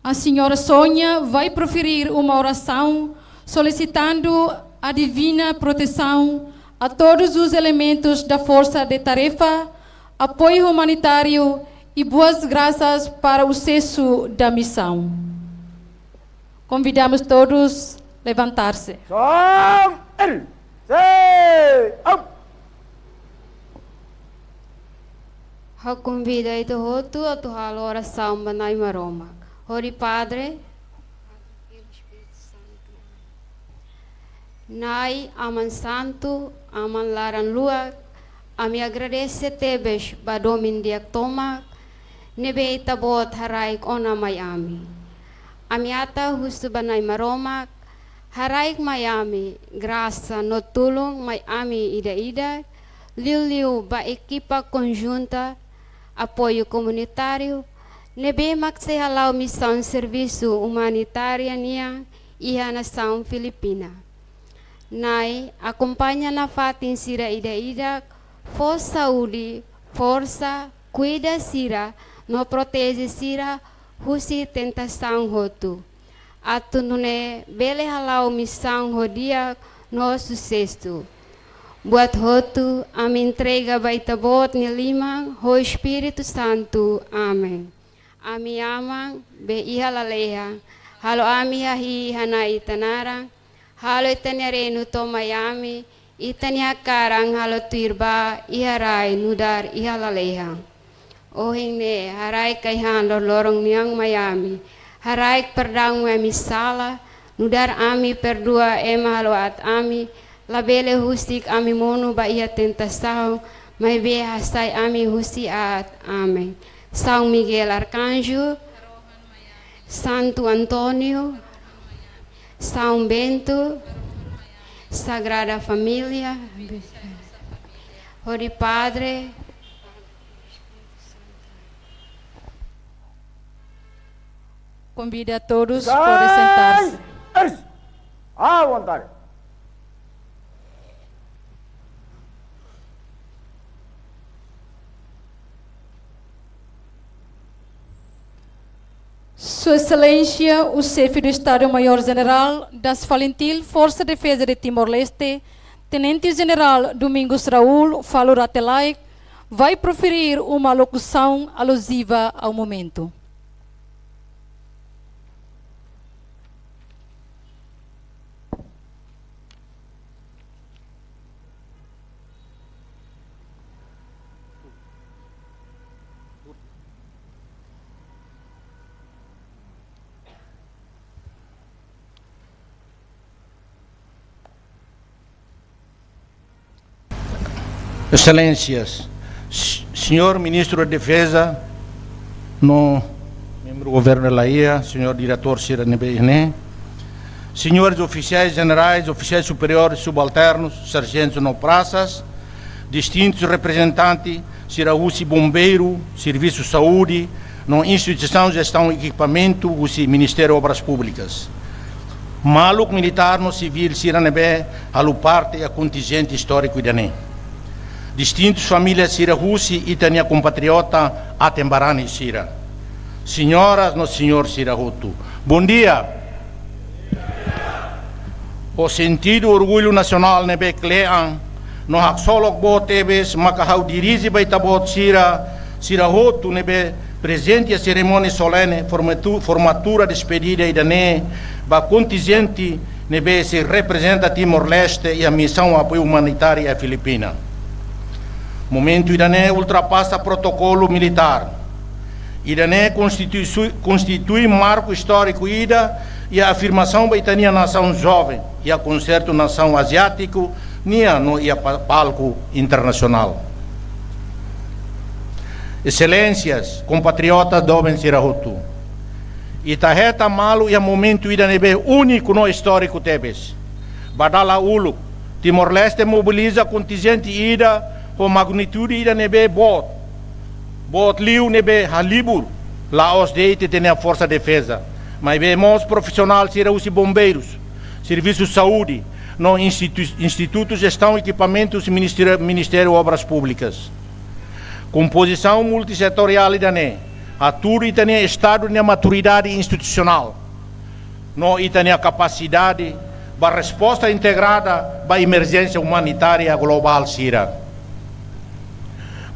A senhora Sônia vai proferir uma oração solicitando a divina proteção a todos os elementos da Força de Tarefa, apoio humanitário e boas graças para o sucesso da missão. Convidamos todos levantar-se. Som, el, sei, up. Ha'u konvida ita hotu atu halo orasaun ba Na'i Maromak. Hodi Padre, Na'i Aman Santu, Aman laran-luak, ami agradese tebes ba domin di'ak tomak ne'ebé Ita-Boot haraik ona mai ami. Ami ata husu ba Na'i Maromak, haraik mai ami grasa no tulun mai ami ida-idak, liuliu ba ekipa konjunta apoiu komunitáriu ne'ebé mak sei hala'o misaun servisu umanitária nian iha nasaun Filipina. Na'i, akompaña nafatin sira ida-idak, fó saúde, forsa, kuida sira, no proteje sira husi tentasaun hotu. Atu nune'e bele hala'o misaun ho di'ak no susesu. Buat hotu ami entrega ba Ita-Boot nia liman ho Espíritu Santu. Amen. Ami Aman be iha lalehan, halo ami hahi'i iha Na'i Ita naran, Halo ita-nia reinu to'o mai ami, ita-nia hakarak halo tuir ba iha rai nu'udar iha lalehan. Ohin ne'e, haraik ai-han loroloron nian mai ami. Haraik perdaun mai ami sala, nu'udar ami perdua ema halo aat ami, labele husik ami monu ba iha tentasaun, maibé hasai ami husi aat. Amen. São Miguel Arcanjo, Santo António, São Bento, Sagrada Família, Holy Padre. Convida a todos para sentar-se. Sai! Eis! À vontade. Sua Excelência, o Chefe do Estado-Maior-General das FALINTIL, Força Defesa de Timor-Leste, Tenente-General Domingos Raul Falo Rate Laek, vai proferir uma locução alusiva ao momento. Exelénsias, S-, Señór Ministru da Defeza, no membru governu da AIA, señór diretór sira ne'ebé iha ne'e, señores ofisiais jenerais, ofisiais superiores, subalternus, sarjentus no prasas, distintus reprezentante sira husi bombeiru, servisu saúde, no instituisaun jestaun ekipamentu husi Ministériu Obras Públikas. Maluk militár no sivíl sira ne'ebé halo parte iha kontinjente istóriku ida-ne'e. Distintus família sira husi ita-nia kompatriota aten-barani sira. Señoras no señór sira hotu. Bondia. Ho sentidu orgullu nasionál ne'ebé kle'an no haksolok boot tebes maka ha'u dirije ba ita-boot sira, sira hotu ne'ebé prezente iha serimónia solene formatu-, formatura despedida ida-ne'e ba kontinjente ne'ebé sei reprezenta Timor-Leste iha misaun apoiu umanitáriu iha Filipina. Momentu ida-ne'e ultrapasa protokolu militár. Ida-ne'e konstitui-, konstitui marku istóriku ida iha afirmasaun ba ita-nia nasaun joven iha konsertu nasaun aziátiku nian no iha pa-, palku internasionál. Exelénsias, kompatriotas doben sira hotu. Ita hetan malu iha momentu ida ne'ebé úniku no istóriku tebes. Ba dala uluk, Timor-Leste mobiliza kontinjente ida ho magnitude ida ne'ebé boot. Boot liu ne'ebé halibur, la'ós de'it ita-nia Forsa Defeza, maibé mós profisionál sira husi bombeirus, servisu saúde, no institu-, institutu jestaun ekipamentus Ministériu, Ministériu Obras Públikas. Kompozisaun multisetoriál ida-ne'e hatudu ita-nia estadu nia maturidade institusionál no ita-nia kapasidade ba resposta integrada ba emerjénsia umanitária globál sira.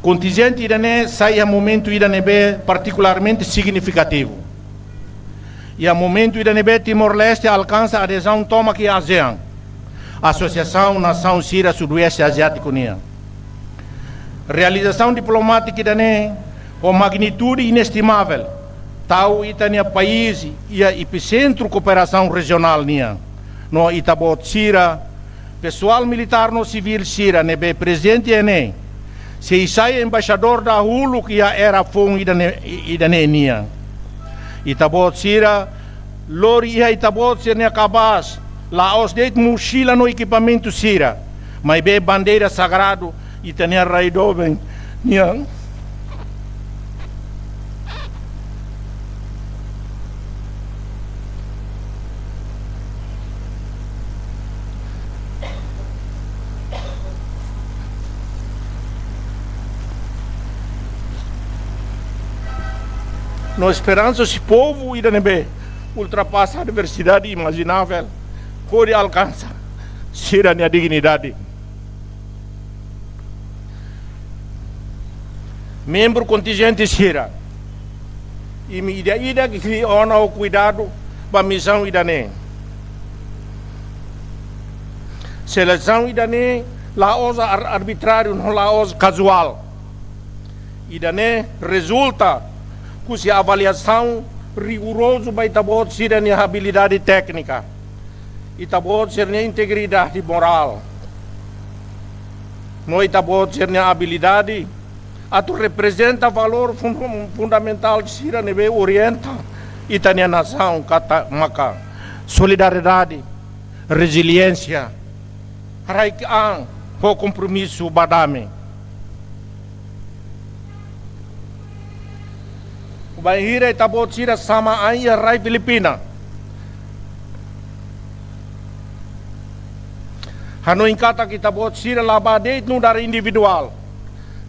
Kontinjente ida-ne'e sai iha momentu ida ne'ebé partikularmente signifikativu. Iha momentu ida ne'ebé Timor-Leste alkansa adezaun tomak iha ASEAN, Asosiasaun Nasaun sira Sudoeste Aziátiku nian. Realizasaun diplomátika ida-ne'e ho magnitude inestimavel tau ita-nia país iha episentru kooperasaun rejionál nian. No ita-boot sira, pesoál militár no sivíl sira ne'ebé prezente iha ne'e, sei sai embaixadór dahuluk iha era foun ida-ne'e, ida-ne'e nian. Ita-boot sira lori iha ita-boot sira-nia kabaas, la'ós de'it moxila no ekipamentu sira, maibé bandeira sagradu ita-nia rai doben nian. No esperansa husi povu ida ne'ebé ultrapasa adversidade imajinável hodi alkansa sira-nia dignidade. Membru kontinjente sira, imi ida-idak fó ona ho kuidadu ba misaun ida-ne'e. Selesaun ida-ne'e la'ós ar-, arbitráriu no la'ós kazuál. Ida-ne'e rezulta husi avaliasaun rigorozu ba ita-boot sira-nia abilidade téknika, ita-boot sira-nia integridade morál, no ita-boot sira-nia abilidade atu reprezenta valór fun-, fundamentál sira ne'ebé orienta ita-nia nasaun, katak maka solidariedade, reziliénsia, rai-an ho kompromisu ba dame. Bainhira ita-boot sira sama ain iha rai Filipina, hanoin katak ita-boot sira la bá de'it nu'udar individuál,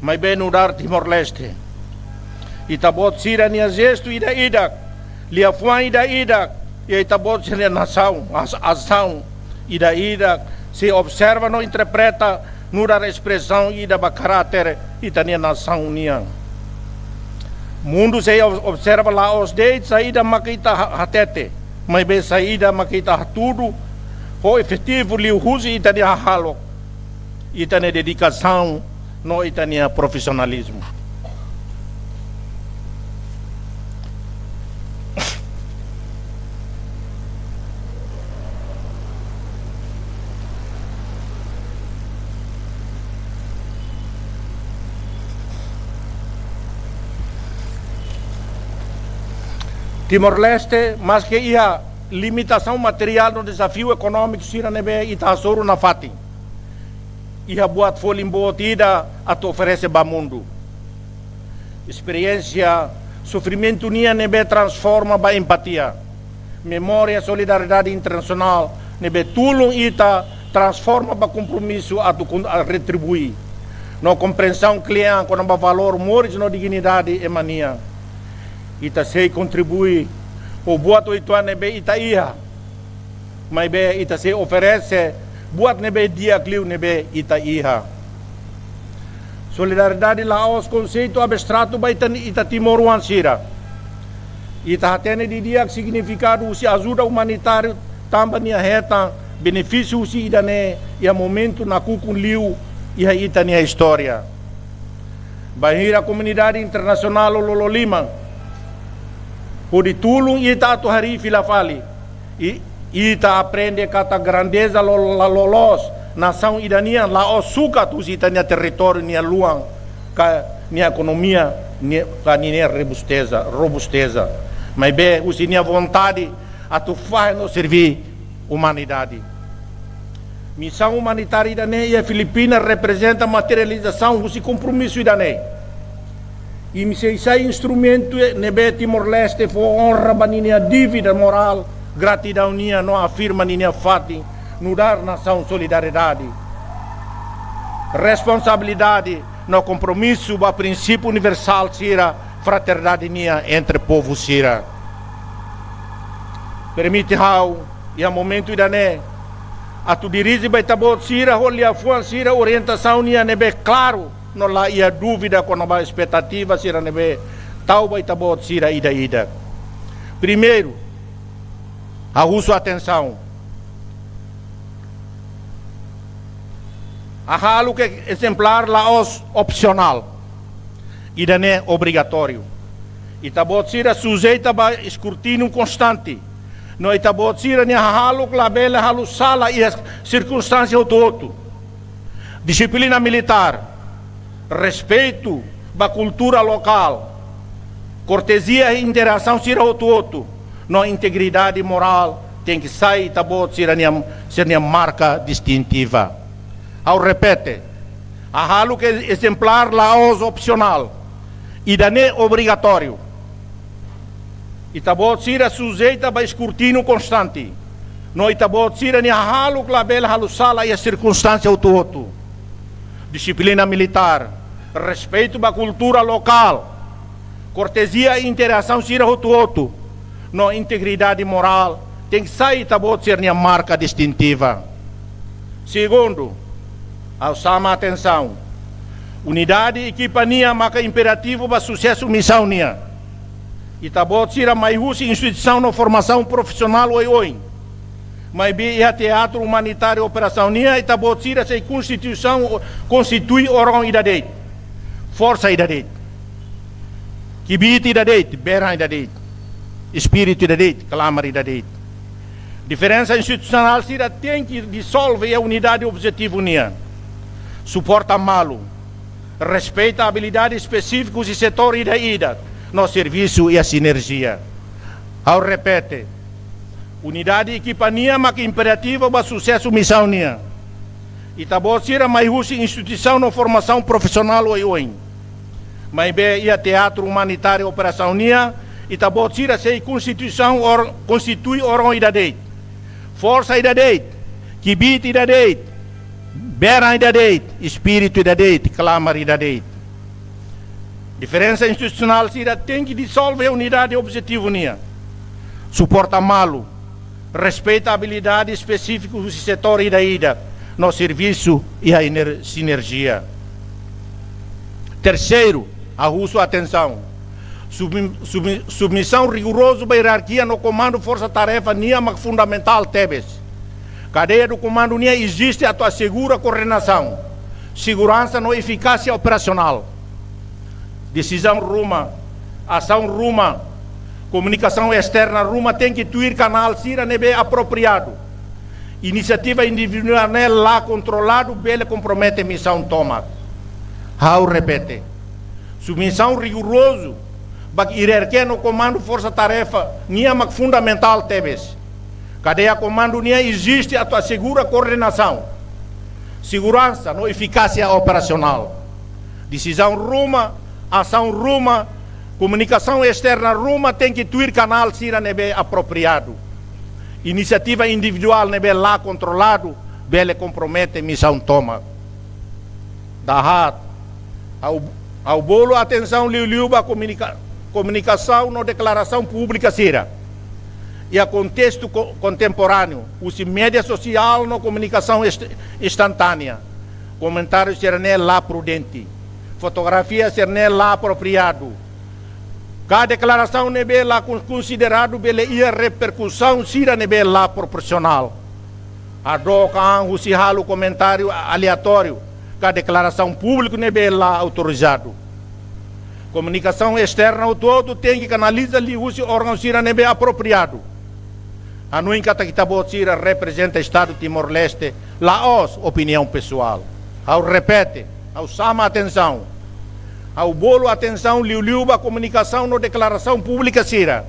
maibé nu'udar Timor-Leste. Ita-boot sira-nia jestu ida-idak, liafuan ida-idak, i ita-boot sira-nia nasaun, as-, asaun ida-idak sei observa no interpreta nu'udar espresaun ida ba karáter ita-nia nasaun nian. Mundu sei ob-, observa la'ós de'it saida maka ita ha-, hatete, maibé saida maka ita hatudu ho efetivu liuhusi ita-nia hahalok, ita-nia dedikasaun no ita-nia profisionalizmu. Timor-Leste, maske iha limitasaun materiál no dezafiu ekonómiku sira ne'ebé ita hasoru nafatin, iha buat folin boot ida atu oferese ba mundu. Esperiénsia sofrimentu nian ne'ebé transforma ba empatia. Memória solidariedade internasionál ne'ebé tulun ita transforma ba kompromisu atu kon-, a retribui. No komprensaun kle'an kona-ba valór moris no dignidade ema nian. Ita sei kontribui ho buat uitoan ne'ebé ita iha, maibé ita sei oferese buat ne'ebé di'ak liu ne'ebé ita iha. Solidariedade la'ós konseitu abstratu ba ita, ita timoroan sira. Ita hatene didi'ak signifikadu husi ajuda umanitáriu tanba nia hetan benefísiu husi ida-ne'e iha momentu nakukun liu iha ita-nia istória. Bainhira komunidade internasionál lolo liman hodi tulun ita atu harii fila fali, i ita aprende katak grandeza lo-, la loloos nasaun ida nian la'ós sukat husi ita-nia territóriu nia luan, ka nia ekonomia, nia, ka ninia robusteza, robusteza. Maibé husi nia vontade atu fahe no serví umanidade. Misaun umanitária ida-ne'e iha Filipina reprezenta materializasaun husi kompromisu ida-ne'e. Imi sei sai instrumentu ne'ebé Timor-Leste fó onra ba ninia dívida morál, gratidaun nian no afirma ninia fatin nu'udar nasaun solidariedade, responsabilidade no kompromisu ba prinsípiu universál sira, fraternidade nian entre povu sira. Permite ha'u, iha momentu ida-ne'e, atu dirije ba ita-boot sira ho liafuan sira orientasaun nian ne'ebé klaru no la iha dúvida kona-ba espetativa sira ne'ebé tau ba ita-boot sira ida-idak. Primeiru, ha'u husu atensaun. Hahalok ezemplár la'ós opsionál. Ida-ne'e obrigatóriu. Ita-boot sira sujeita ba eskrutíniu konstante. No ita-boot sira-nia hahalok labele halo sala iha sirkunstánsia hotu-hotu. Dixiplina militár, respeitu ba kultura lokál, kortezia i interasaun sira hotu-hotu, no integridade morál tenke sai ita-boot sira-nia, sira-nia marka distintiva. Ha'u repete, hahalok ezemplár la'ós opsionál, ida-ne'e obrigatóriu. Ita-boot sira sujeita ba eskrutíniu konstante. No ita-boot sira-nia hahalok labele halo sala iha sirkunstánsia hotu-hotu. Dixiplina militár, respeitu ba kultura lokál, kortezia i interasaun sira hotu-hotu, no integridade morál tenke sai ita-boot sira-nia marka distintiva. Segundu, ha'u xama atensaun. Unidade ekipa nian maka imperativu ba susesu misaun nian. Ita-boot sira mai husi instituisaun no formasaun profisionál oioin. Maibé iha teatru umanitáriu operasaun nian, ita-boot sira sei konstituisaun, konstitui órgaun ida de'it, forsa ida de'it, kbiit ida de'it, beran ida de'it, espíritu ida de'it, klamar ida de'it. Diferensa institusionál sira tenke dizolve iha unidade objetivu nian. Suporta malu. Respeita abilidade espesífiku husi setór ida-idak no servisu iha sinerjia. Ha'u repete, unidade ekipa nian mak imperativu ba susesu misaun nian. Ita-boot sira mai husi instituisaun no formasaun profisionál oioin. Maibé iha teatru umanitáriu operasaun nian, ita-boot sira sei konstituisaun ór-, konstitui órgaun ida de'it, forsa ida de'it, kbiit ida de'it, beran ida de'it, espíritu ida de'it, klamar ida de'it. Diferensa institusionál sira tenke dizolve unidade objetivu nian. Suporta malu. Respeita abilidade espesífiku husi setór ida-idak no servisu iha iner-, sinerjia. Terseiru, ha'u husu atensaun. Submi-, submi-, submisaun rigurozu ba ierarkia no komandu forsa-tarefa nian mak fundamentál tebes. Kadeia do komandu nian eziste atu asegura koordenasaun, seguransa no efikásia operasionál. Desizaun ruma, asaun ruma, komunikasaun esterna ruma tenke tuir kanál sira ne'ebé apropriadu. Inisiativa individuál ne'e la kontroladu bele kompromete misaun tomak. Ha'u repete, submisaun rigurozu ba ierarkia no komandu forsa-tarefa nian mak fundamentál tebes. Kadeia komandu nian eziste atu asegura koordenasaun, seguransa no efikásia operasionál. Desizaun ruma, asaun ruma, komunikasaun esterna ruma tenke tuir kanál sira ne'ebé apropriadu. Inisiativa individuál ne'ebé la kontroladu bele kompromete misaun tomak. Dahaat, ha'u, ha'u bolu atensaun liuliu ba komunika-, komunikasaun no deklarasaun públika sira iha kontestu ko-, kontemporáneu, husi média sosiál no komunikasaun inst-, instantánea. Komentáriu sira-ne'e la prudente. Fotografia sira-ne'e la apropriadu. Ka deklarasaun ne'ebé la kon-, konsideradu bele iha reperkusaun sira ne'ebé la proporsionál. Hadook an husi halo komentáriu a-, aleatóriu ka deklarasaun públiku ne'ebé la autorizadu. Komunikasaun esterna hotu-hotu tenke kanaliza liuhusi órgaun sira ne'ebé apropriadu. Hanoin katak ita-boot sira reprezenta Estadu Timor-Leste, la'ós opiniaun pesoál. Ha'u repete, ha'u xama atensaun. Ha'u bolu atensaun liuliu ba komunikasaun no deklarasaun públika sira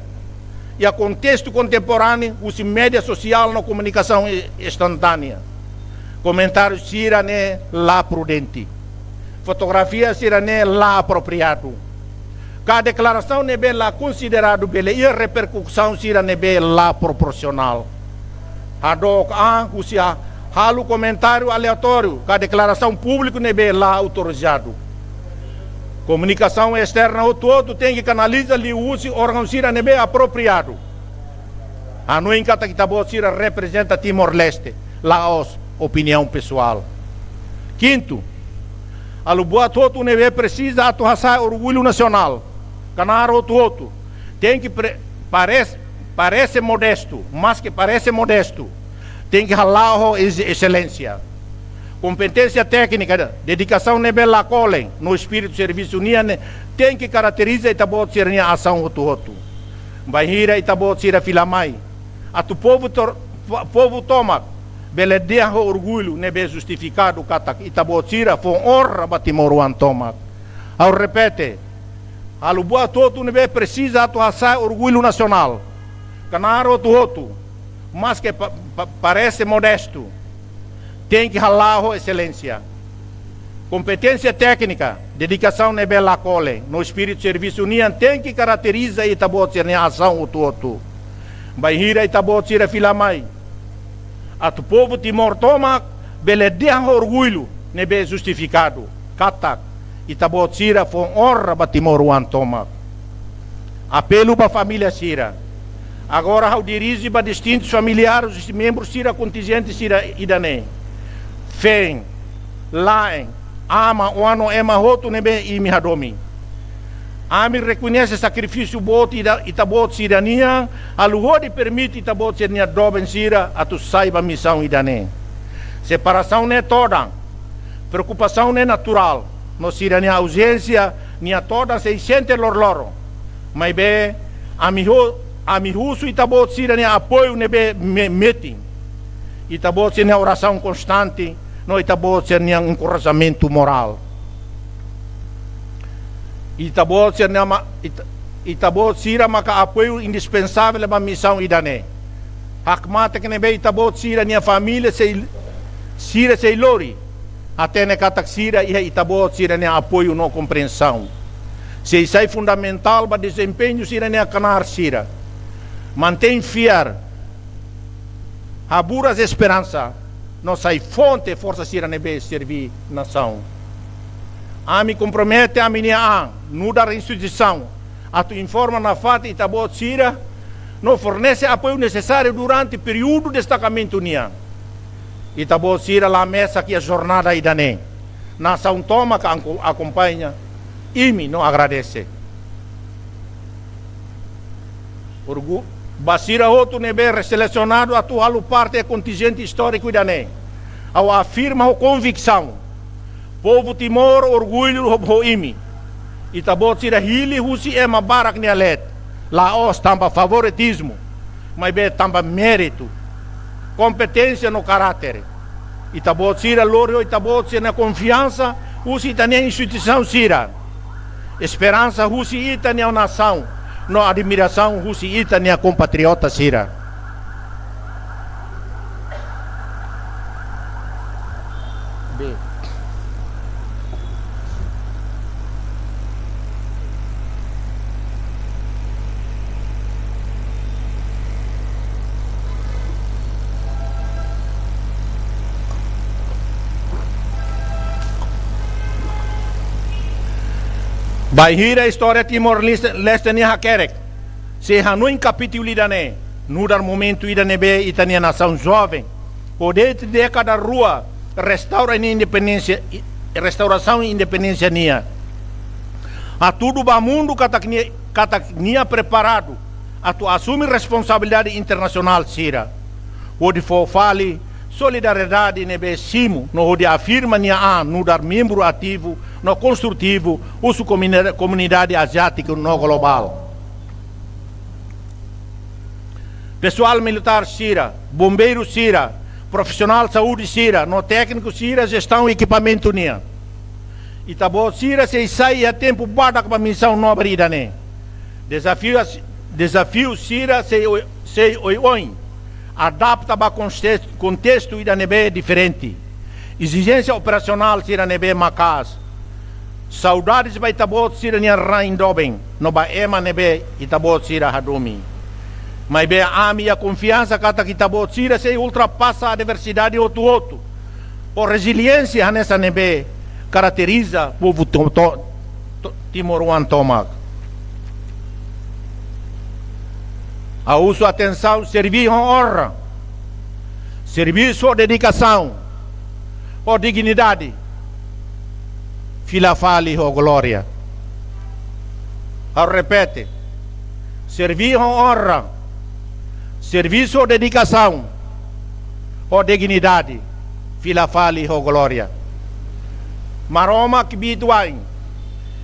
iha kontestu kontemporáneu, husi média sosiál no komunikasaun i-, instantánea. Komentáriu sira-ne'e la prudente. Fotografia sira-ne'e la apropriadu. Ka deklarasaun ne'ebé la konsideradu bele iha reperkusaun sira ne'ebé la proporsionál. Hadook an husi ha-, halo komentáriu aleatóriu ka deklarasaun públiku ne'ebé la autorizadu. Komunikasaun esterna hotu-hotu tenke kanaliza liuhusi órgaun sira ne'ebé apropriadu. Hanoin katak ita-boot sira reprezenta Timor-Leste, la'ós opiniaun pesoál. Kintu, halo buat hotu ne'ebé presiza atu hasa'e orgullu nasionál. Knaar hotu-hotu tenke pre-, parese, parese modestu, maske parese modestu, tenke hala'o ho ex-, exelénsia. Kompeténsia téknika, dedikasaun ne'ebé la kolen no espíritu servisu nian ne'e tenke karakteriza ita-boot sira-nia asaun hotu-hotu. Bainhira ita-boot sira fila mai atu povu tor-, po-, povu tomak, bele dehan ho orgullu ne'ebé justifikadu katak ita-boot sira fó onra ba timoroan tomak. Ha'u repete, halo buat hotu ne'ebé presiza atu hasa'e orgullu nasionál. Knaar hotu-hotu, maske pa-, pa-, parese modestu, tenke hala'o ho exelénsia. Kompeténsia téknika, dedikasaun ne'ebé la kolen no espíritu servisu nian tenke karakteriza ita-boot sira-nia asaun hotu-hotu. Bainhira ita-boot sira fila mai atu povu Timor tomak, bele dehan ho orgullu ne'ebé justifikadu katak ita-boot sira fó onra ba timoroan tomak. Apelu ba família sira. Agora ha'u dirije ba distintus familiares husi membru sira kontinjente sira ida-ne'e. Feen, laen, aman, oan no ema hotu ne'ebé imi hadomi. Ami rekoñese sakrifísiu boot ita, ita-boot sira-nian, halo hodi permite ita-boot sira-nia doben sira atu sai ba misaun ida-ne'e. Separasaun ne'e todan, preokupasaun ne'e naturál, no sira-nia auzénsia nia todan sei sente loroloron. Maibé, ami ho-, ami husu ita-boot sira-nia apoiu ne'ebé me-, metin. Ita-boot sira-nia orasaun konstante, no ita-boot sira-nia enkorajamentu morál. Ita-boot sira-nia ma-, ita, ita-boot sira maka apoiu indispensável ba misaun ida-ne'e. Hakmatek ne'ebé ita-boot sira-nia família sei, sira sei lori. Hatene katak sira iha ita-boot sira-nia apoiu no komprensaun sei sai fundamentál ba dezempeñu sira-nia knaar sira. Mantein fiar, haburas esperansa, no sai fonte forsa sira ne'ebé serví nasaun. Ami kompromete ami-nia an, nu'udar instituisaun, atu informa nafatin ita-boot sira, no fornese apoiu nesesáriu durante períodu destakamentu nian. Ita-boot sira la mesak iha jornada ida-ne'e. Nasaun tomak akom-, akompaña imi no agradese. Orgu-, ba sira hotu ne'ebé reselesionadu atu halo parte kontinjente istóriku ida-ne'e, ha'u afirma ho konviksaun: povu Timor orgullu ho, ho imi. Ita-boot sira hili husi ema barak nia leet, la'ós tanba favoritizmu, maibé tanba méritu, kompeténsia no karáter. Ita-boot sira lori ho ita-boot sira-nia konfiansa husi ita-nia instituisaun sira, esperansa husi ita-nia nasaun, no admirasaun husi ita-nia kompatriota sira. Be. Bainhira istória Timor-Leste, Leste nian hakerek, sei hanoin kapítulu ida-ne'e, nu'udar momentu ida ne'ebé ita-nia nasaun joven, ho de'it dékada rua, restaura nia independénsia, i-, restaurasaun independénsia nian, hatudu ba mundu katak nia, katak nia preparadu atu asume responsabilidade internasionál sira, hodi fó fali solidariedade ne'ebé simu, no hodi afirma nia an nu'udar membru ativu no konstrutivu husi komunida-, komunidade aziátiku no globál. Pesoál militár sira, bombeirus sira, profisionál saúde sira, no tékniku sira jestaun ekipamentu nian. Ita-boot sira sei sai iha tempu badak ba misaun nobre ida-ne'e. Dezafiu as-, dezafiu sira sei oi-, sei oioin. Adapta ba konste-, kontestu ida ne'ebé diferente. Ezijénsia operasionál sira ne'ebé maka'as. Saudades ba ita-boot sira-nia rain doben, no ba ema ne'ebé ita-boot sira hadomi. Maibé ami iha konfiansa katak ita-boot sira sei ultrapasa adversidade hotu-hotu, ho reziliénsia hanesan ne'ebé karakteriza povu to-, to-, to-, timoroan tomak. Ha'u husu atensaun: serví ho onra, serví ho dedikasaun, ho dignidade, fila fali ho glória. Ha'u repete: serví ho onra, serví ho dedikasaun, ho dignidade, fila fali ho glória. Maromak kbiit-oan,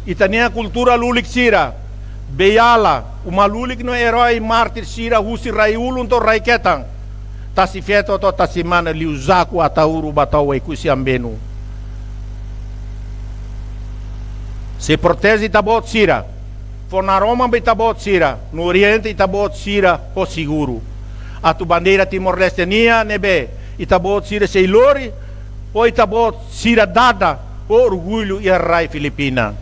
ita-nia kultura lulik sira, beiala, uma lulik no erói mártir sira husi Rai-Ulun to'o Rai-Ketan, Tasi Feto to'o Tasi Mane, Liu Zaku, Ataúru, Batowe, Oekusi, Ambenu, sei proteje ita-boot sira, fó naroman ba ita-boot sira, no orienta ita-boot sira ho seguru. Atu bandeira Timor-Leste nian ne'ebé ita-boot sira sei lori, ho ita-boot sira dada ho orgullu iha rai Filipina,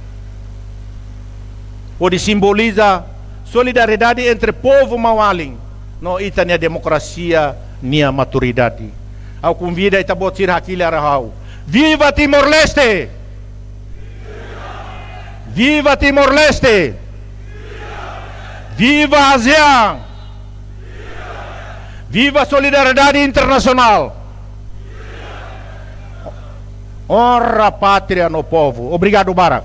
hodi simboliza solidariedade entre povu maun-alin no ita-nia demokrasia nia maturidade. Ha'u konvida ita-boot sira hakilar ho ha'u: Viva Timor-Leste! Viva Timor-Leste! Viva ASEAN! Viva solidariedade internasionál! Onra pátria no povu. Obrigadu barak.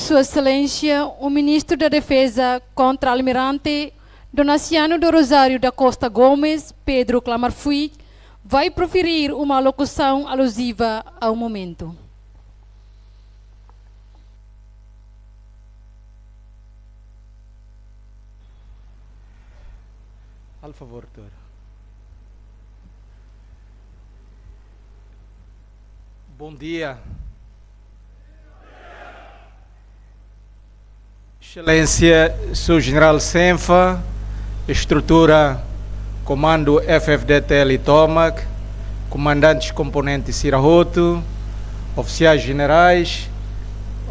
Sua Exelénsia, o Ministro da Defesa, Kontra-Almirante Donaciano do Rosário da Costa Gomes, Pedro Klamar Fuik, vai proferir uma alocução alusiva ao momento. Al favor, doutor. Bom dia. Exelénsia, Señór Jenerál Senfa, estrutura Komandu F F D T L tomak, komandantes komponente sira hotu, ofisiais jenerais,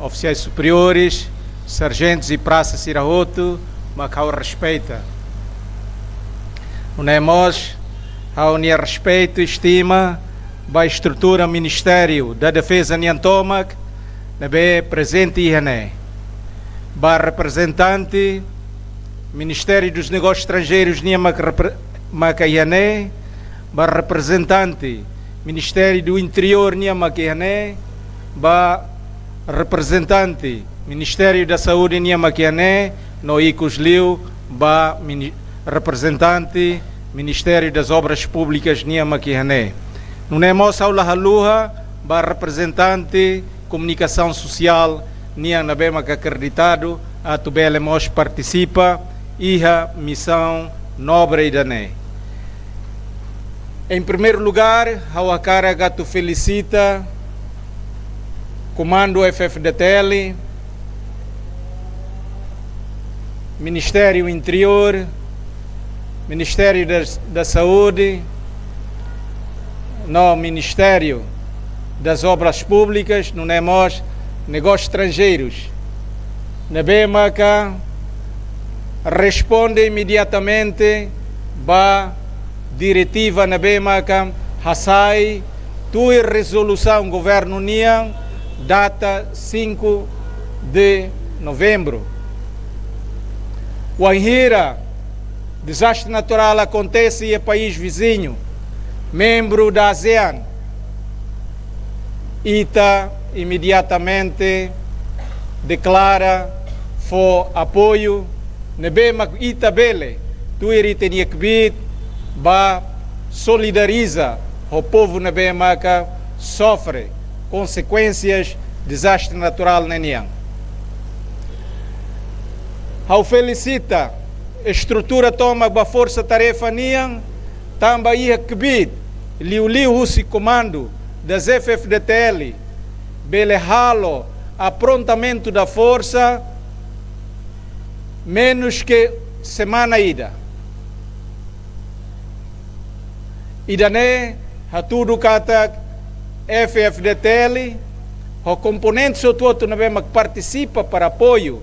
ofisiais superiores, sarjentus i prasa sira hotu, mak ha'u respeita. Nune'e mós, ha'u-nia respeitu i estima ba estrutura Ministériu da Defeza nian tomak, ne'ebé prezente iha ne'e. Ba reprezentante Ministério dos Negócios Estrangeiros nian mak repre-, maka iha ne'e, ba reprezentante Ministério do Interior nian mak iha ne'e, ba reprezentante Ministério da Saúde nian mak iha ne'e, no ikusliu ba mini-, reprezentante Ministério das Obras Públicas nian mak iha ne'e. Nune'e mós ha'u la haluha ba reprezentante Komunikasaun Sosiál nian ne'ebé maka akreditadu atu bele mós partisipa iha misaun nobre ida-ne'e. Em primeiro lugar, ha'u hakarak atu felisita Komandu F F D T L, Ministériu Interiór, Ministériu das, da Saúde, no Ministériu das Obras Públicas, nune'e mós Negósius Estranjeirus, ne'ebé maka responde imediatamente ba diretiva ne'ebé maka hasai tuir rezolusaun governu nian data cinco de novembro. Wainhira dezastre naturál akontese iha país viziñu, membru da ASEAN, ita imediatamente deklara fó apoiu ne'ebé mak ita bele, tuir ita-nia kbiit, ba solidariza ho povu ne'ebé maka sofre konsekuénsias dezastre naturál ne'e nian. Ha'u felisita estrutura tomak ba forsa tarefa nian, tanba iha kbiit, liuliu husi komandu das F F D T L, bele halo aprontamentu da forsa menus ke semana ida. Ida-ne'e hatudu katak F F D T L, ho komponente hotu-hotu ne'ebé mak partisipa para apoiu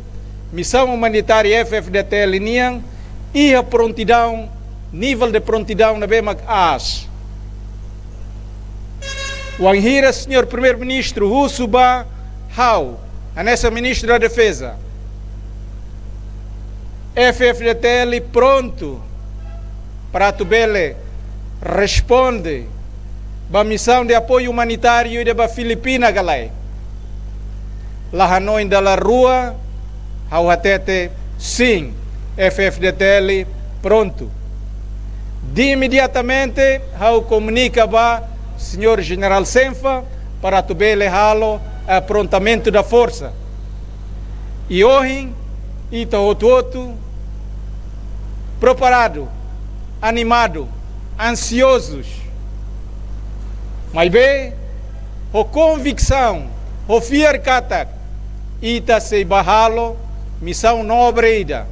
misaun umanitária F F D T L nian, iha prontidaun, nivel de prontidaun ne'ebé mak aas. Wainhira Señór Primeiru-Ministru husu ba ha'u, hanesan Ministru da Defeza, F F D T L prontu para atu bele responde ba misaun de apoiu umanitáriu ida ba Filipina ka lae. La hanoin dala rua, ha'u hatete sin, F F D T L prontu. De imediatamente, ha'u komunika ba Señór Jenerál Senfa para atu bele halo aprontamentu da forsa. I ohin, ita hotu-hotu preparadu, animadu, ansiozus. Maibé, ho konviksaun, ho fiar katak, ita sei bá halo misaun nobre ida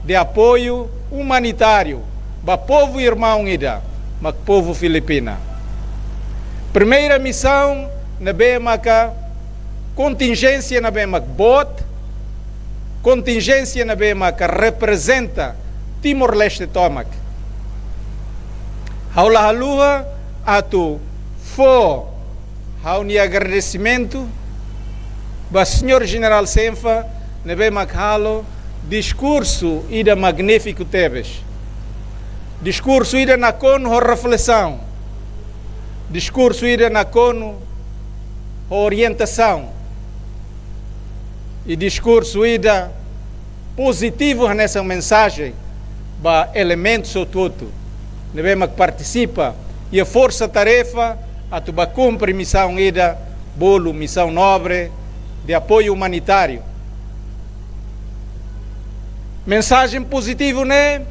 de apoiu umanitáriu ba povu irmaun ida, mak povu Filipina. Primeira misaun ne'ebé maka kontinjénsia ne'ebé mak boot, kontinjénsia ne'ebé maka reprezenta Timor-Leste tomak. Ha'u la haluha atu fó ha'u-nia agradesimentu ba Señór Jenerál Senfa ne'ebé mak halo diskursu ida magnífiku tebes. Diskursu ida nakonu ho reflesaun. Diskursu ida nakonu ho orientasaun. I diskursu ida pozitivu hanesan mensajen ba elementus hotu-hotu ne'ebé mak partisipa iha forsa-tarefa atu bá kumpre misaun ida, bolu misaun nobre de apoiu umanitáriu. Mensajen pozitivu ne'e,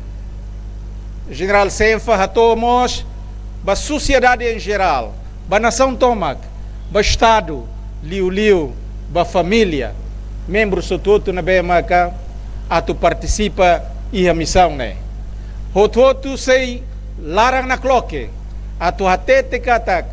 Jenerál Senfa hato'o mós ba sosiedade em geral, ba nasaun tomak, ba Estadu, liuliu ba família, membru hotu-hotu ne'ebé maka atu partisipa iha misaun ne'e. Hotu-hotu sei laran nakloke atu hatete katak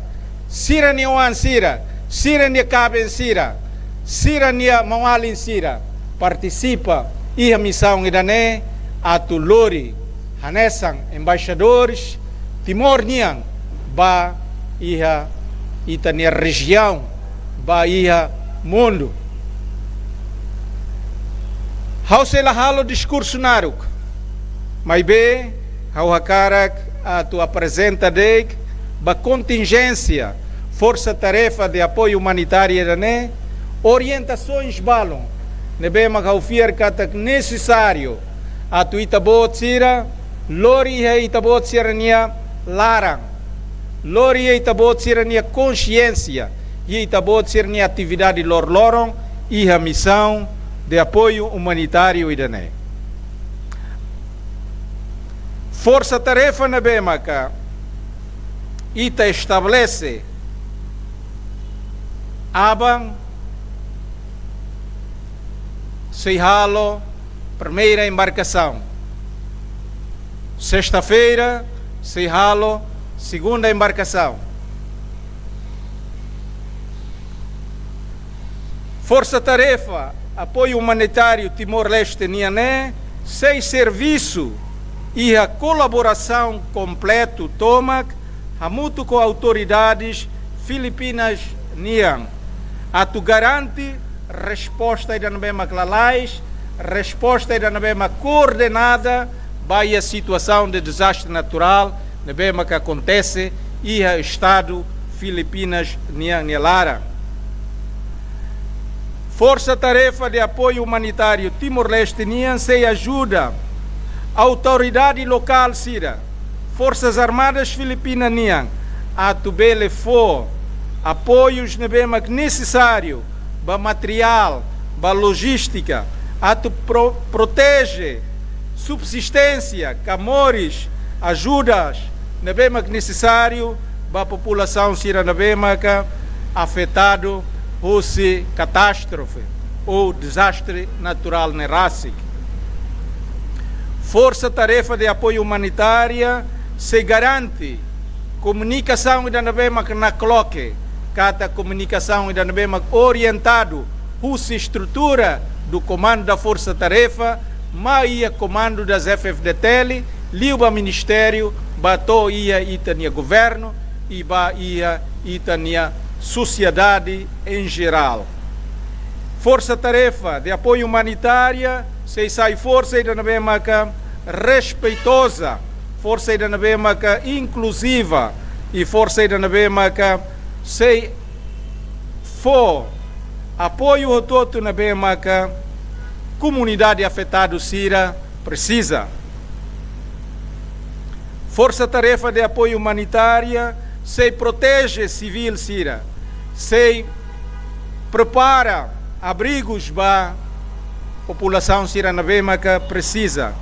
sira-nia oan sira, sira-nia kaben sira, sira-nia maun-alin sira partisipa iha misaun ida-ne'e atu lori hanesan embaixadores Timor nian ba iha ita-nia rejiaun, ba iha mundu. Ha'u sei la halo diskursu naruk, maibé ha'u hakarak atu aprezenta de'it ba kontinjénsia Forsa-Tarefa de Apoiu Umanitáriu ida-ne'e, orientasoens balun ne'ebé mak ha'u fiar katak nesesáriu atu ita-boot sira lori iha ita-boot sira-nia laran, lori iha ita-boot sira-nia konxiénsia, iha ita-boot sira-nia atividade loroloron iha misaun de apoiu umanitáriu ida-ne'e. Forsa-tarefa ne'ebé maka ita estabelese aban sei halo primeira embarkasaun. Sesta-feira sei halo segunda embarkasaun. Forsa-Tarefa Apoiu Umanitáriu Timor-Leste nian ne'e sei servisu iha kolaborasaun kompletu tomak hamutuk ho autoridades Filipinas nian atu garante resposta ida ne'ebé mak lalais, resposta ida ne'ebé mak koordenada ba iha situasaun de dezastre naturál ne'ebé mak akontese iha Estadu Filipinas nian nia laran. Forsa-Tarefa de Apoiu Umanitáriu Timor-Leste nian sei ajuda autoridade lokál sira, Forsas Armadas Filipina nian, atu bele fó apoius ne'ebé mak nesesáriu, ba materiál, ba lojístika, atu pro-, proteje subsisténsia, ka moris, ajudas ne'ebé mak nesesáriu ba populasaun sira ne'ebé maka afetadu husi katástrofe ou dezastre naturál ne'e rasik. Forsa-Tarefa de Apoiu Umanitáriu sei garante komunikasaun ida ne'ebé maka nakloke, katak komunikasaun ida ne'ebé maka orientadu husi estrutura do Comando da Força Tarefa mai iha Comando das F F D T L, liu ba ministériu, ba to'o iha ita-nia governu i ba iha ita-nia sosiedade em geral. Forsa-Tarefa de Apoiu Umanitáriu sei sai forsa ida ne'ebé maka respeitoza, forsa ida ne'ebé maka inkluziva i forsa ida ne'ebé maka sei fó apoiu hotu-hotu ne'ebé maka komunidade afetadu sira presiza. Forsa-Tarefa de Apoiu Umanitáriu sei proteje sivíl sira, sei prepara abrigus ba populasaun sira ne'ebé maka presiza.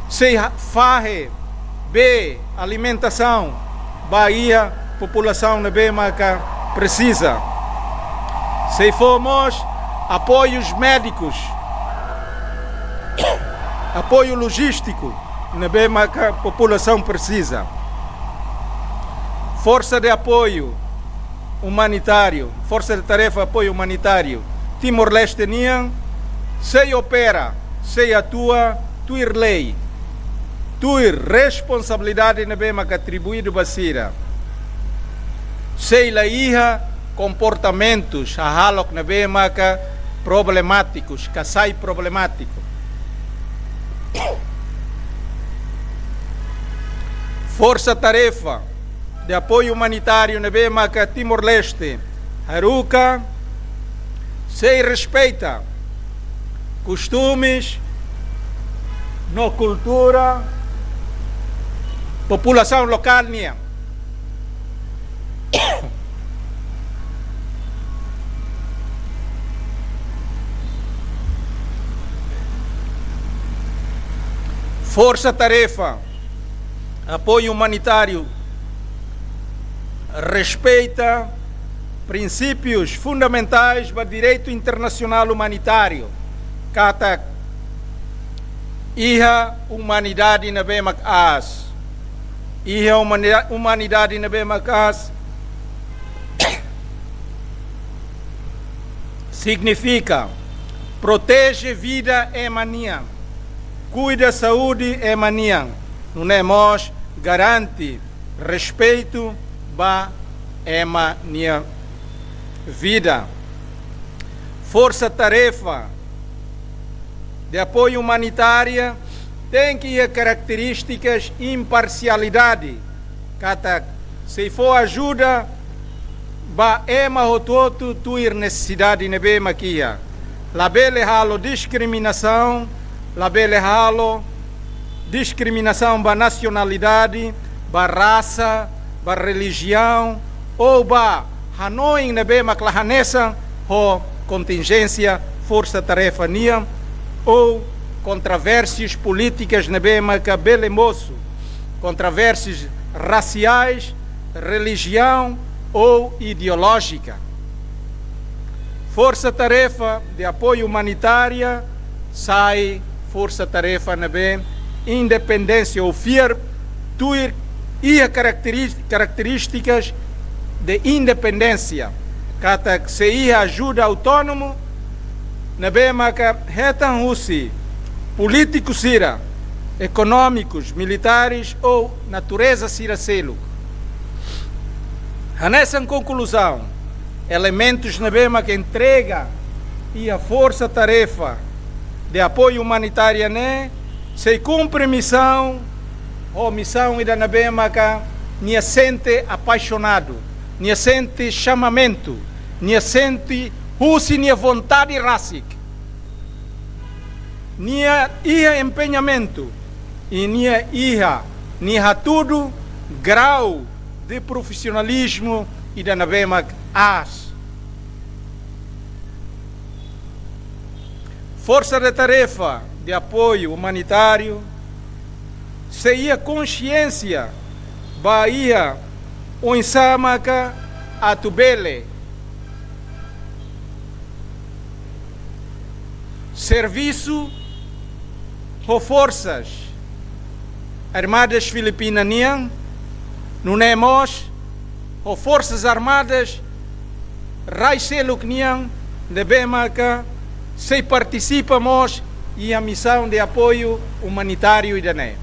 Sei ha-, fahe bee, alimentasaun ba iha populasaun ne'ebé maka presiza. Sei fó mós apoius médikus, apoiu lojístiku ne'ebé maka populasaun presiza. Forsa de Apoiu Umanitáriu, Forsa-Tarefa Apoiu Umanitáriu Timor-Leste nian sei opera, sei atua tuir lei, tuir responsabilidade ne'ebé maka atribuídu ba sira. Sei la iha komportamentus hahalok ne'ebé maka problemátikus, ka sai problemátiku. Forsa-Tarefa de Apoiu Umanitáriu ne'ebé maka Timor-Leste haruka sei respeita kostumes no kultura populasaun lokál nian. Forsa-tarefa apoiu umanitáriu respeita prinsípius fundamentais ba direitu internasionál umanitáriu, katak iha umanidade ne'ebé mak aas. Iha umanida-, umanidade ne'ebé mak aas signifika proteje vida ema nian, kuida saúde ema nian, nune'e mós garante respeitu ba ema nia vida. Forsa-tarefa de apoiu umanitária tenke iha karakterístikas imparsialidade, katak sei fó ajuda ba ema hotu-hotu tuir nesesidade ne'ebé mak iha. Labele halo diskriminasaun, labele halo diskriminasaun ba nasionalidade, ba rasa, ba relijiaun, ou ba hanoin ne'ebé mak la hanesan ho kontinjénsia forsa-tarefa nian, ou kontrovérsias polítikas ne'ebé maka bele mosu, kontrovérsias rasiais, relijiaun ou ideolójika. Forsa-tarefa de apoiu umanitária sai forsa-tarefa ne'ebé independénsia ou fiar tuir iha karakteris-, karakterístikas de independénsia, katak sei iha ajuda autónomu ne'ebé maka hetan husi polítiku sira, ekonómikus, militares ou natureza sira seluk. Hanesan konkluzaun, elementus ne'ebé maka entrega iha forsa-tarefa de apoiu umanitária ne'e sei kumpre misaun, ou misaun ida ne'ebé maka nia sente apaixonadu, nia sente xamamentu, nia sente husi nia vontade rasik, nia iha empeñamentu, i nia iha, nia hatudu grau de profisionalizmu ida ne'ebé mak aas. Forsa de tarefa de apoiu umanitáriu sei iha konxiénsia ba iha oinsá maka atu bele servisu ho Forsas Armadas Filipina nian, nune'e mós ho Forsas Armadas rai seluk nian ne'ebé maka sei partisipa mós iha misaun de apoiu umanitáriu ida-ne'e.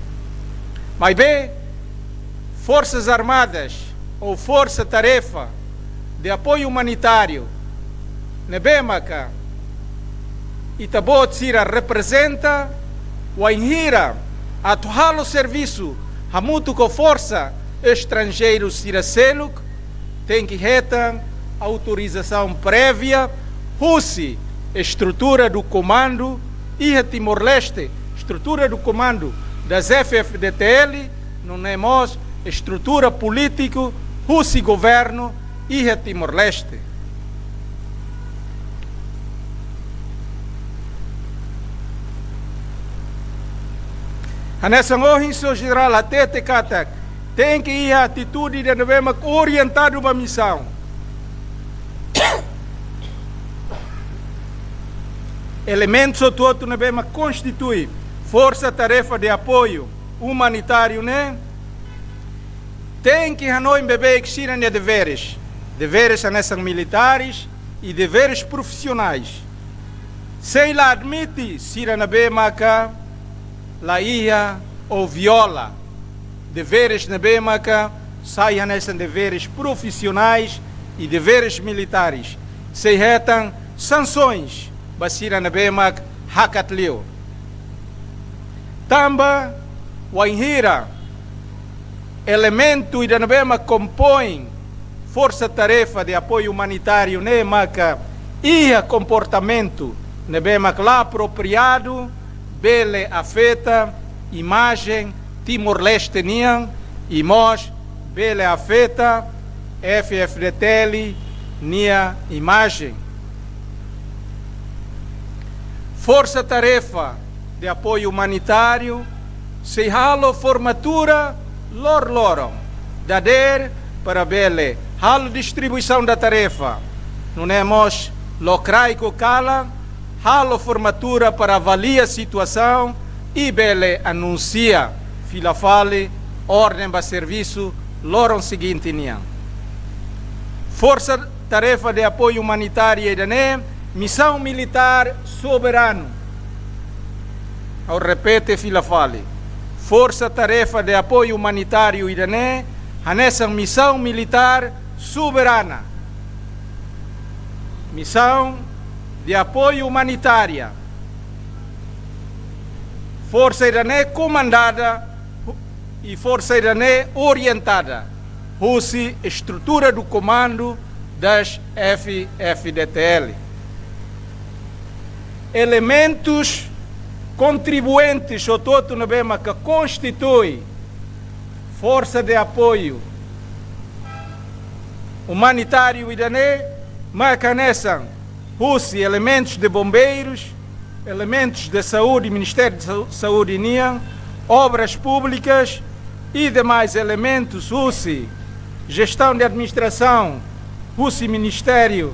Maibé, Forsas Armadas ou Forsa Tarefa de Apoiu Umanitáriu ne'ebé maka ita-boot sira reprezenta, wainhira atu halo servisu hamutuk ho forsa estranjeiru sira seluk, tenke hetan autorizasaun prévia husi estrutura do comando iha Timor-Leste, estrutura do comando das F F D T L, nune'e mós estrutura polítiku husi governu iha Timor-Leste. Hanesan ohin señór Jenerál hatete katak tenke iha atitude ida ne'ebé mak orientadu ba misaun. Elementus hotu-hotu ne'ebé mak konstitui Forsa Tarefa de Apoiu Umanitáriu ne'e tenke hanoin beibeik sira-nia deveres. Deveres hanesan militares i deveres profisionais. Sei la admite sira ne'ebé maka la iha ou viola deveres ne'ebé maka sai hanesan deveres profisionais i deveres militares. Sei hetan sansoens ba sira ne'ebé mak hakat liu. Tanba wainhira elementu ida ne'ebé mak kompoin Forsa Tarefa de Apoiu Umanitáriu ne'e maka iha komportamentu ne'ebé mak la apropriadu, bele afeta imajen Timor-Leste nian, i mós bele afeta F F D T L nia imajen. Forsa Tarefa de Apoiu Umanitáriu sei halo formatura loroloron, dadeer para bele halo distribuisaun da tarefa. Nune'e mós lokraik ka laran, halo formatura para avalia situasaun i bele anunsia fila fali orden ba servisu loron seguinte nian. Forsa Tarefa de Apoiu Umanitáriu ida-ne'e misaun militár soberanu. Ha'u repete fila fali. Forsa Tarefa de Apoiu Umanitáriu ida-ne'e hanesan misaun militár soberana. Misaun de apoiu umanitária. Forsa ida-ne'e komandada hu-, i forsa ida-ne'e orientada husi estrutura do comando das F F D T L. Elementus kontribuintes hotu-hotu ne'ebé maka konstitui forsa de apoiu umanitáriu ida-ne'e maka hanesan husi elementus de bombeirus, elementus de saúde, Ministériu de Sau-, Saúde nian, obras públicas i demais elementus husi jestaun de administrasaun husi Ministériu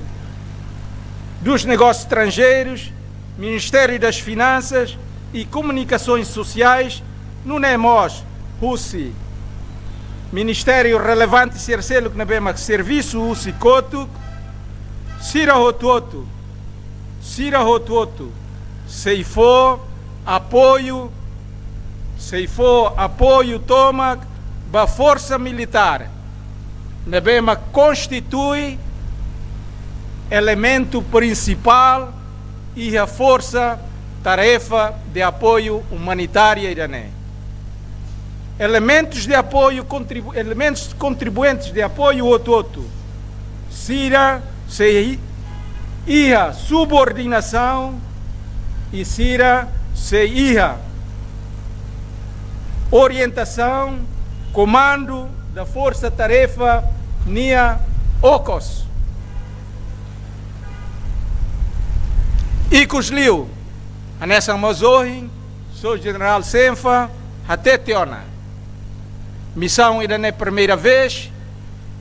dos Negósius Estranjeirus, Ministériu das Finansas i Komunikasoens Sosiais, nune'e mós husi ministériu relevante sira seluk ne'ebé mak servisu husi kotuk, sira hotu-hotu, sira hotu-hotu sei fó apoiu, sei fó apoiu tomak ba forsa militár ne'ebé mak konstitui elementu prinsipál iha Forsa Tarefa de Apoiu Umanitária ida-ne'e. Elementus de apoiu kontribu-, elementus kontribuintes de apoiu hotu-hotu, sira sei iha subordinasaun i sira sei iha orientasaun komandu da Forsa Tarefa nia okos. Ikusliu, hanesan mós ohin, Sósiu Jenerál Senfa hatete ona. Misaun ida-ne'e primeira vez,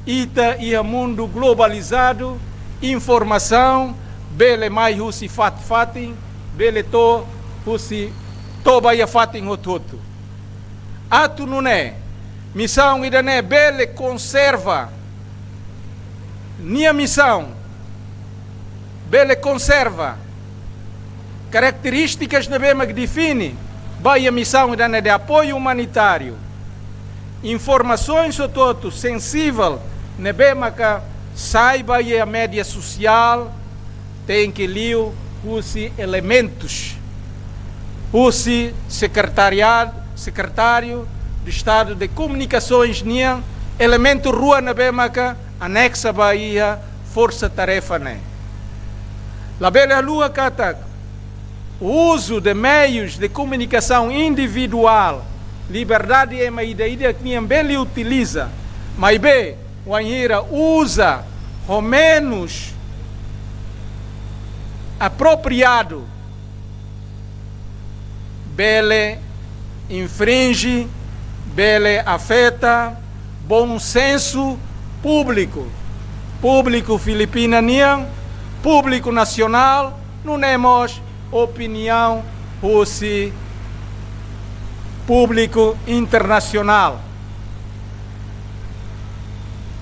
ita iha mundu globalizadu, informasaun bele mai husi fatin-fatin, bele to'o husi, to'o ba iha fatin hotu-hotu. Atu nune'e, misaun ida-ne'e bele konserva nia misaun, bele konserva karakterístikas ne'ebé mak define ba iha misaun ida-ne'e de apoiu umanitáriu. Informasaun hotu-hotu sensivel ne'ebé maka sai ba iha média sosiál, tenke liu husi elementus, husi sekretariadu, Sekretáriu de Estadu de Komunikasoens nian, elementu rua ne'ebé maka aneksa ba iha forsa tarefa ne'e. Labele haluha katak uzu de meius de komunikasaun individuál, liberdade ema ida-idak nian bele utiliza, maibé wainhira uza ho menus apropriadu, bele infrinje, bele afeta bom sensu públiku, públiku Filipina nian, públiku nasionál, nune'e mós opiniaun husi públiku internasionál.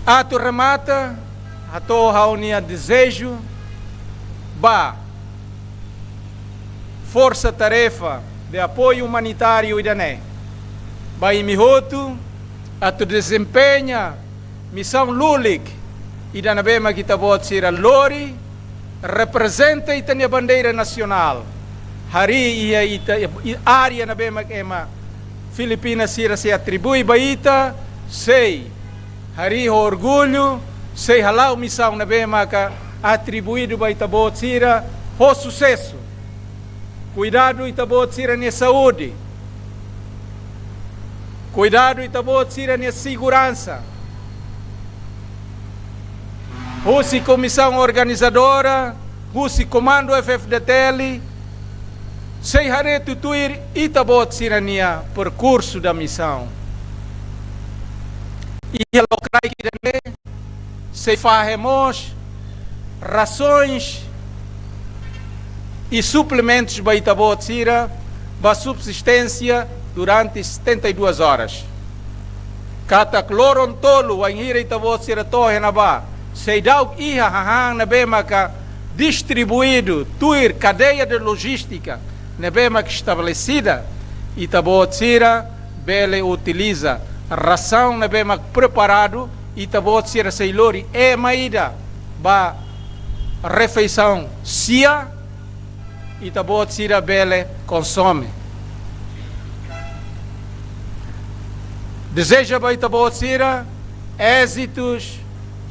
Atu remata, hato'o ha'u-nia dezeju ba Forsa Tarefa de Apoiu Umanitáriu ida-ne'e, ba imi hotu atu dezempeña misaun lulik ida ne'ebé mak ita-boot sira lori, reprezenta ita-nia bandeira nasionál, harii iha ita, i área ne'ebé mak ema Filipina sira sei atribui ba ita, sei harii ho orgullu, sei hala'o misaun ne'ebé maka atribuídu ba ita-boot sira ho susesu. Kuidadu ita-boot sira-nia saúde. Kuidadu ita-boot sira-nia seguransa. Husi komisaun organizadora, husi komandu F-FDTL, sei haree tutuir ita-boot sira-nia perkursu da misaun. Iha lokraik ida-ne'e, sei fahe mós rasoens i suplementus ba ita-boot sira, ba subsisténsia durante setenta e duas horas. Katak loron tolu, wainhira ita-boot sira to'o iha ne'ebá, seidauk iha hahán ne'ebé maka distribuídu tuir kadeia de lojístika ne'ebé maka estabelecida, ita-boot sira bele utiliza rasaun ne'ebé maka preparadu, ita-boot sira sei lori ema ida ba refeisaun sia, ita-boot sira bele konsome. Dezeja ba ita-boot sira ézitus,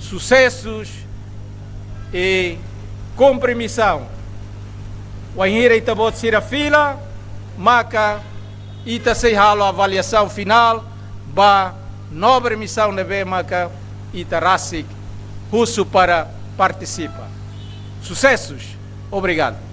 susesus i kumpre misaun. Wainhira ita-boot sira fila, maka ita sei halo avaliasaun finál ba nobre misaun ne'ebé maka ita rasik husu para partisipa. Susesus. Obrigadu.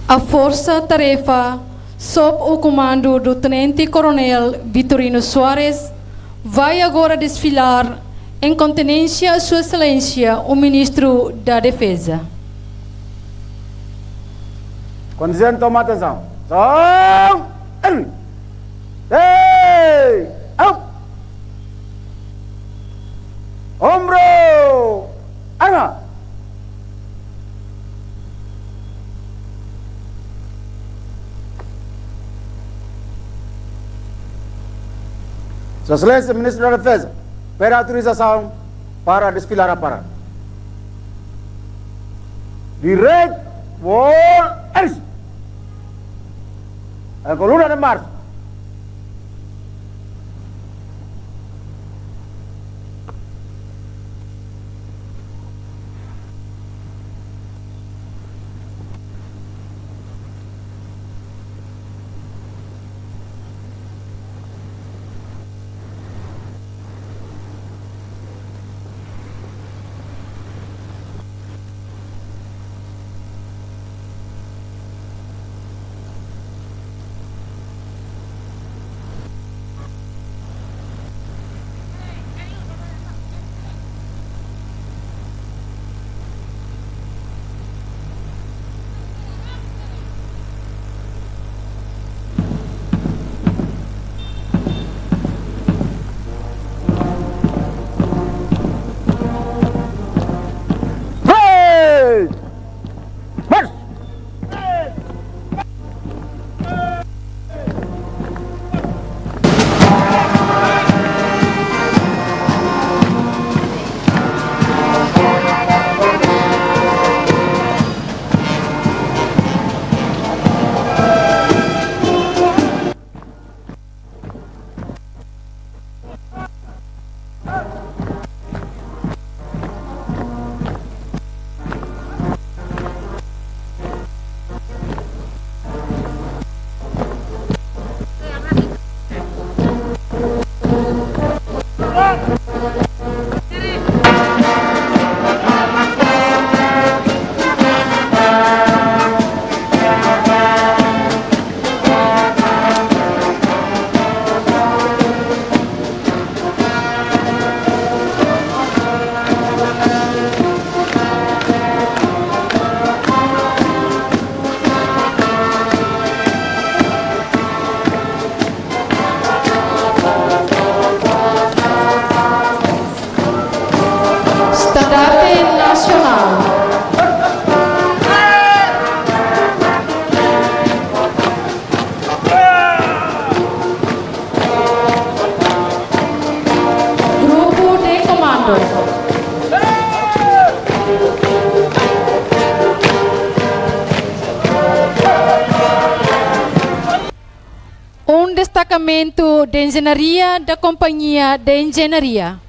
A Forsa Tarefa, sob o comando do Tenente Coronel Vitorino Soares, vai agora desfilar em continência a Sua Excelência, o Ministro da Defesa. Conduzente, toma atenção. Som! Ei! Up! Ombro! Arma! Sua Excelência, Ministro da Defesa, pede autorização para desfilar a parada. Direito, vol, eis! A coluna de marcha. Um destacamento de engenharia da Companhia de Engenharia.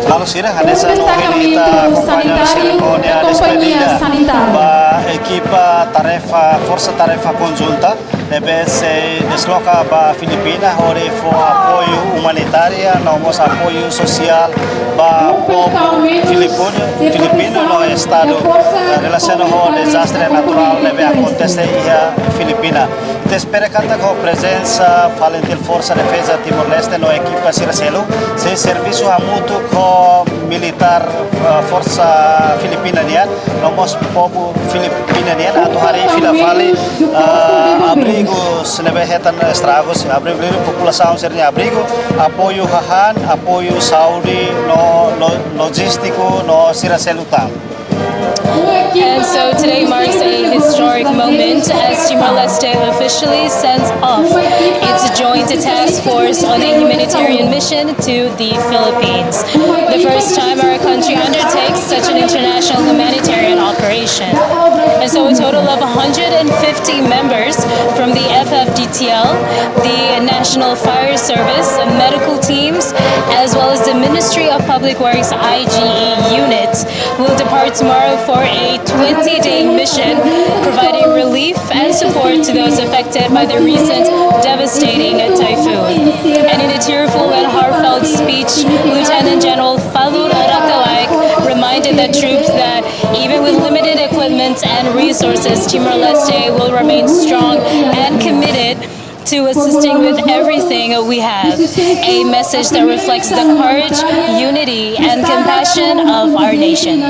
Halo sira, hanesan ohin ita akompaña serimónia despedida ba ekipa tarefa, Forsa Tarefa Konjunta, ne'ebé sei desloka ba Filipina, hodi fó apoiu umanitariu, no mós apoiu sosiál ba povu Filipinu, Filipinu no Estadu, eh, relasiona ho dezastre naturál ne'ebé akontese iha Filipina. Ita espera katak ho prezensa FALINTIL, Forsa Defeza Timor-Leste no ekipa sira seluk, sei servisu hamutuk ho militár, eh, Forsa Filipina nian, no mós povu Filipina nian atu harii fila fali, ah, abrigus ne'ebé hetan estragus, abrigu liur, populasaun sira-nia abrigu, apoiu hahán, apoiu saúde, no, no, lojístiku, no sira seluk tan. And so today marks a historic moment as Timor-Leste officially sends off its joint task force on a humanitarian mission to the Philippines. The first time our country undertakes such an international humanitarian operation. And so a total of one hundred fifty members from the F F D T L, the National Fire Service, medical teams, as well as the Ministry of Public Works I G E unit, will depart tomorrow for a twenty-day mission, providing relief and support to those affected by the recent devastating typhoon. And in a tearful and heartfelt speech, Lieutenant General Falur Raka Laek reminded the troops that even with limited equipment and resources, Timor-Leste will remain strong and committed to assisting with everything we have, a message that reflects the courage, unity, and compassion of our nation.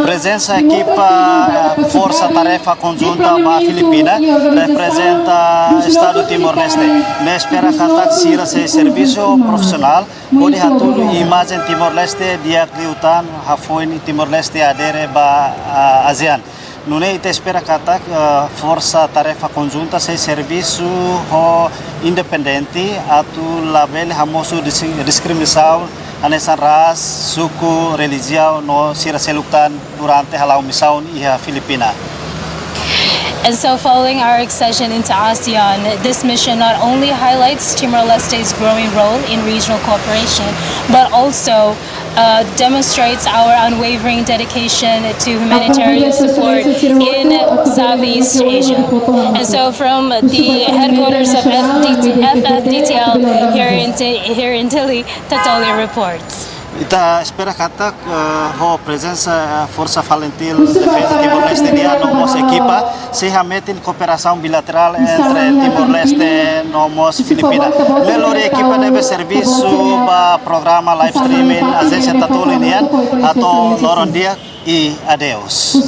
Prezensa ekipa, eh, Forsa Tarefa Konjunta ba Filipina reprezenta Estadu Timor-Leste. Ne'e espera katak sira sei servisu profisionál, hodi hatudu imajen Timor-Leste di'ak liután, hafoin Timor-Leste adere ba, ah, ASEAN. Nune'e ita espera katak, eh, Forsa Tarefa Konjunta sei servisu ho independente atu labele hamosu dis-, diskriminasaun hanesan rasa, suku, relijiaun no sira seluk tan durante hala'o misaun iha Filipina. And so, following our accession into ASEAN, this mission not only highlights Timor-Leste's growing role in regional cooperation, but also, uh, demonstrates our unwavering dedication to humanitarian support in Southeast Asia. And so, from the headquarters of F D T, F F D T L here in Ti-, here in Dili, Tatoli reports. Ita espera katak, eh, ho prezensa, eh, Forsa FALINTIL Defeza Timor-Leste nian no mós ekipa, sei hametin kooperasaun bilaterál entre Timor-Leste no mós Filipina. Nune'e lori ekipa ne'ebé servisu ba programa live streaming Ajénsia Tatoli nian, hato'o loron di'ak i adeus.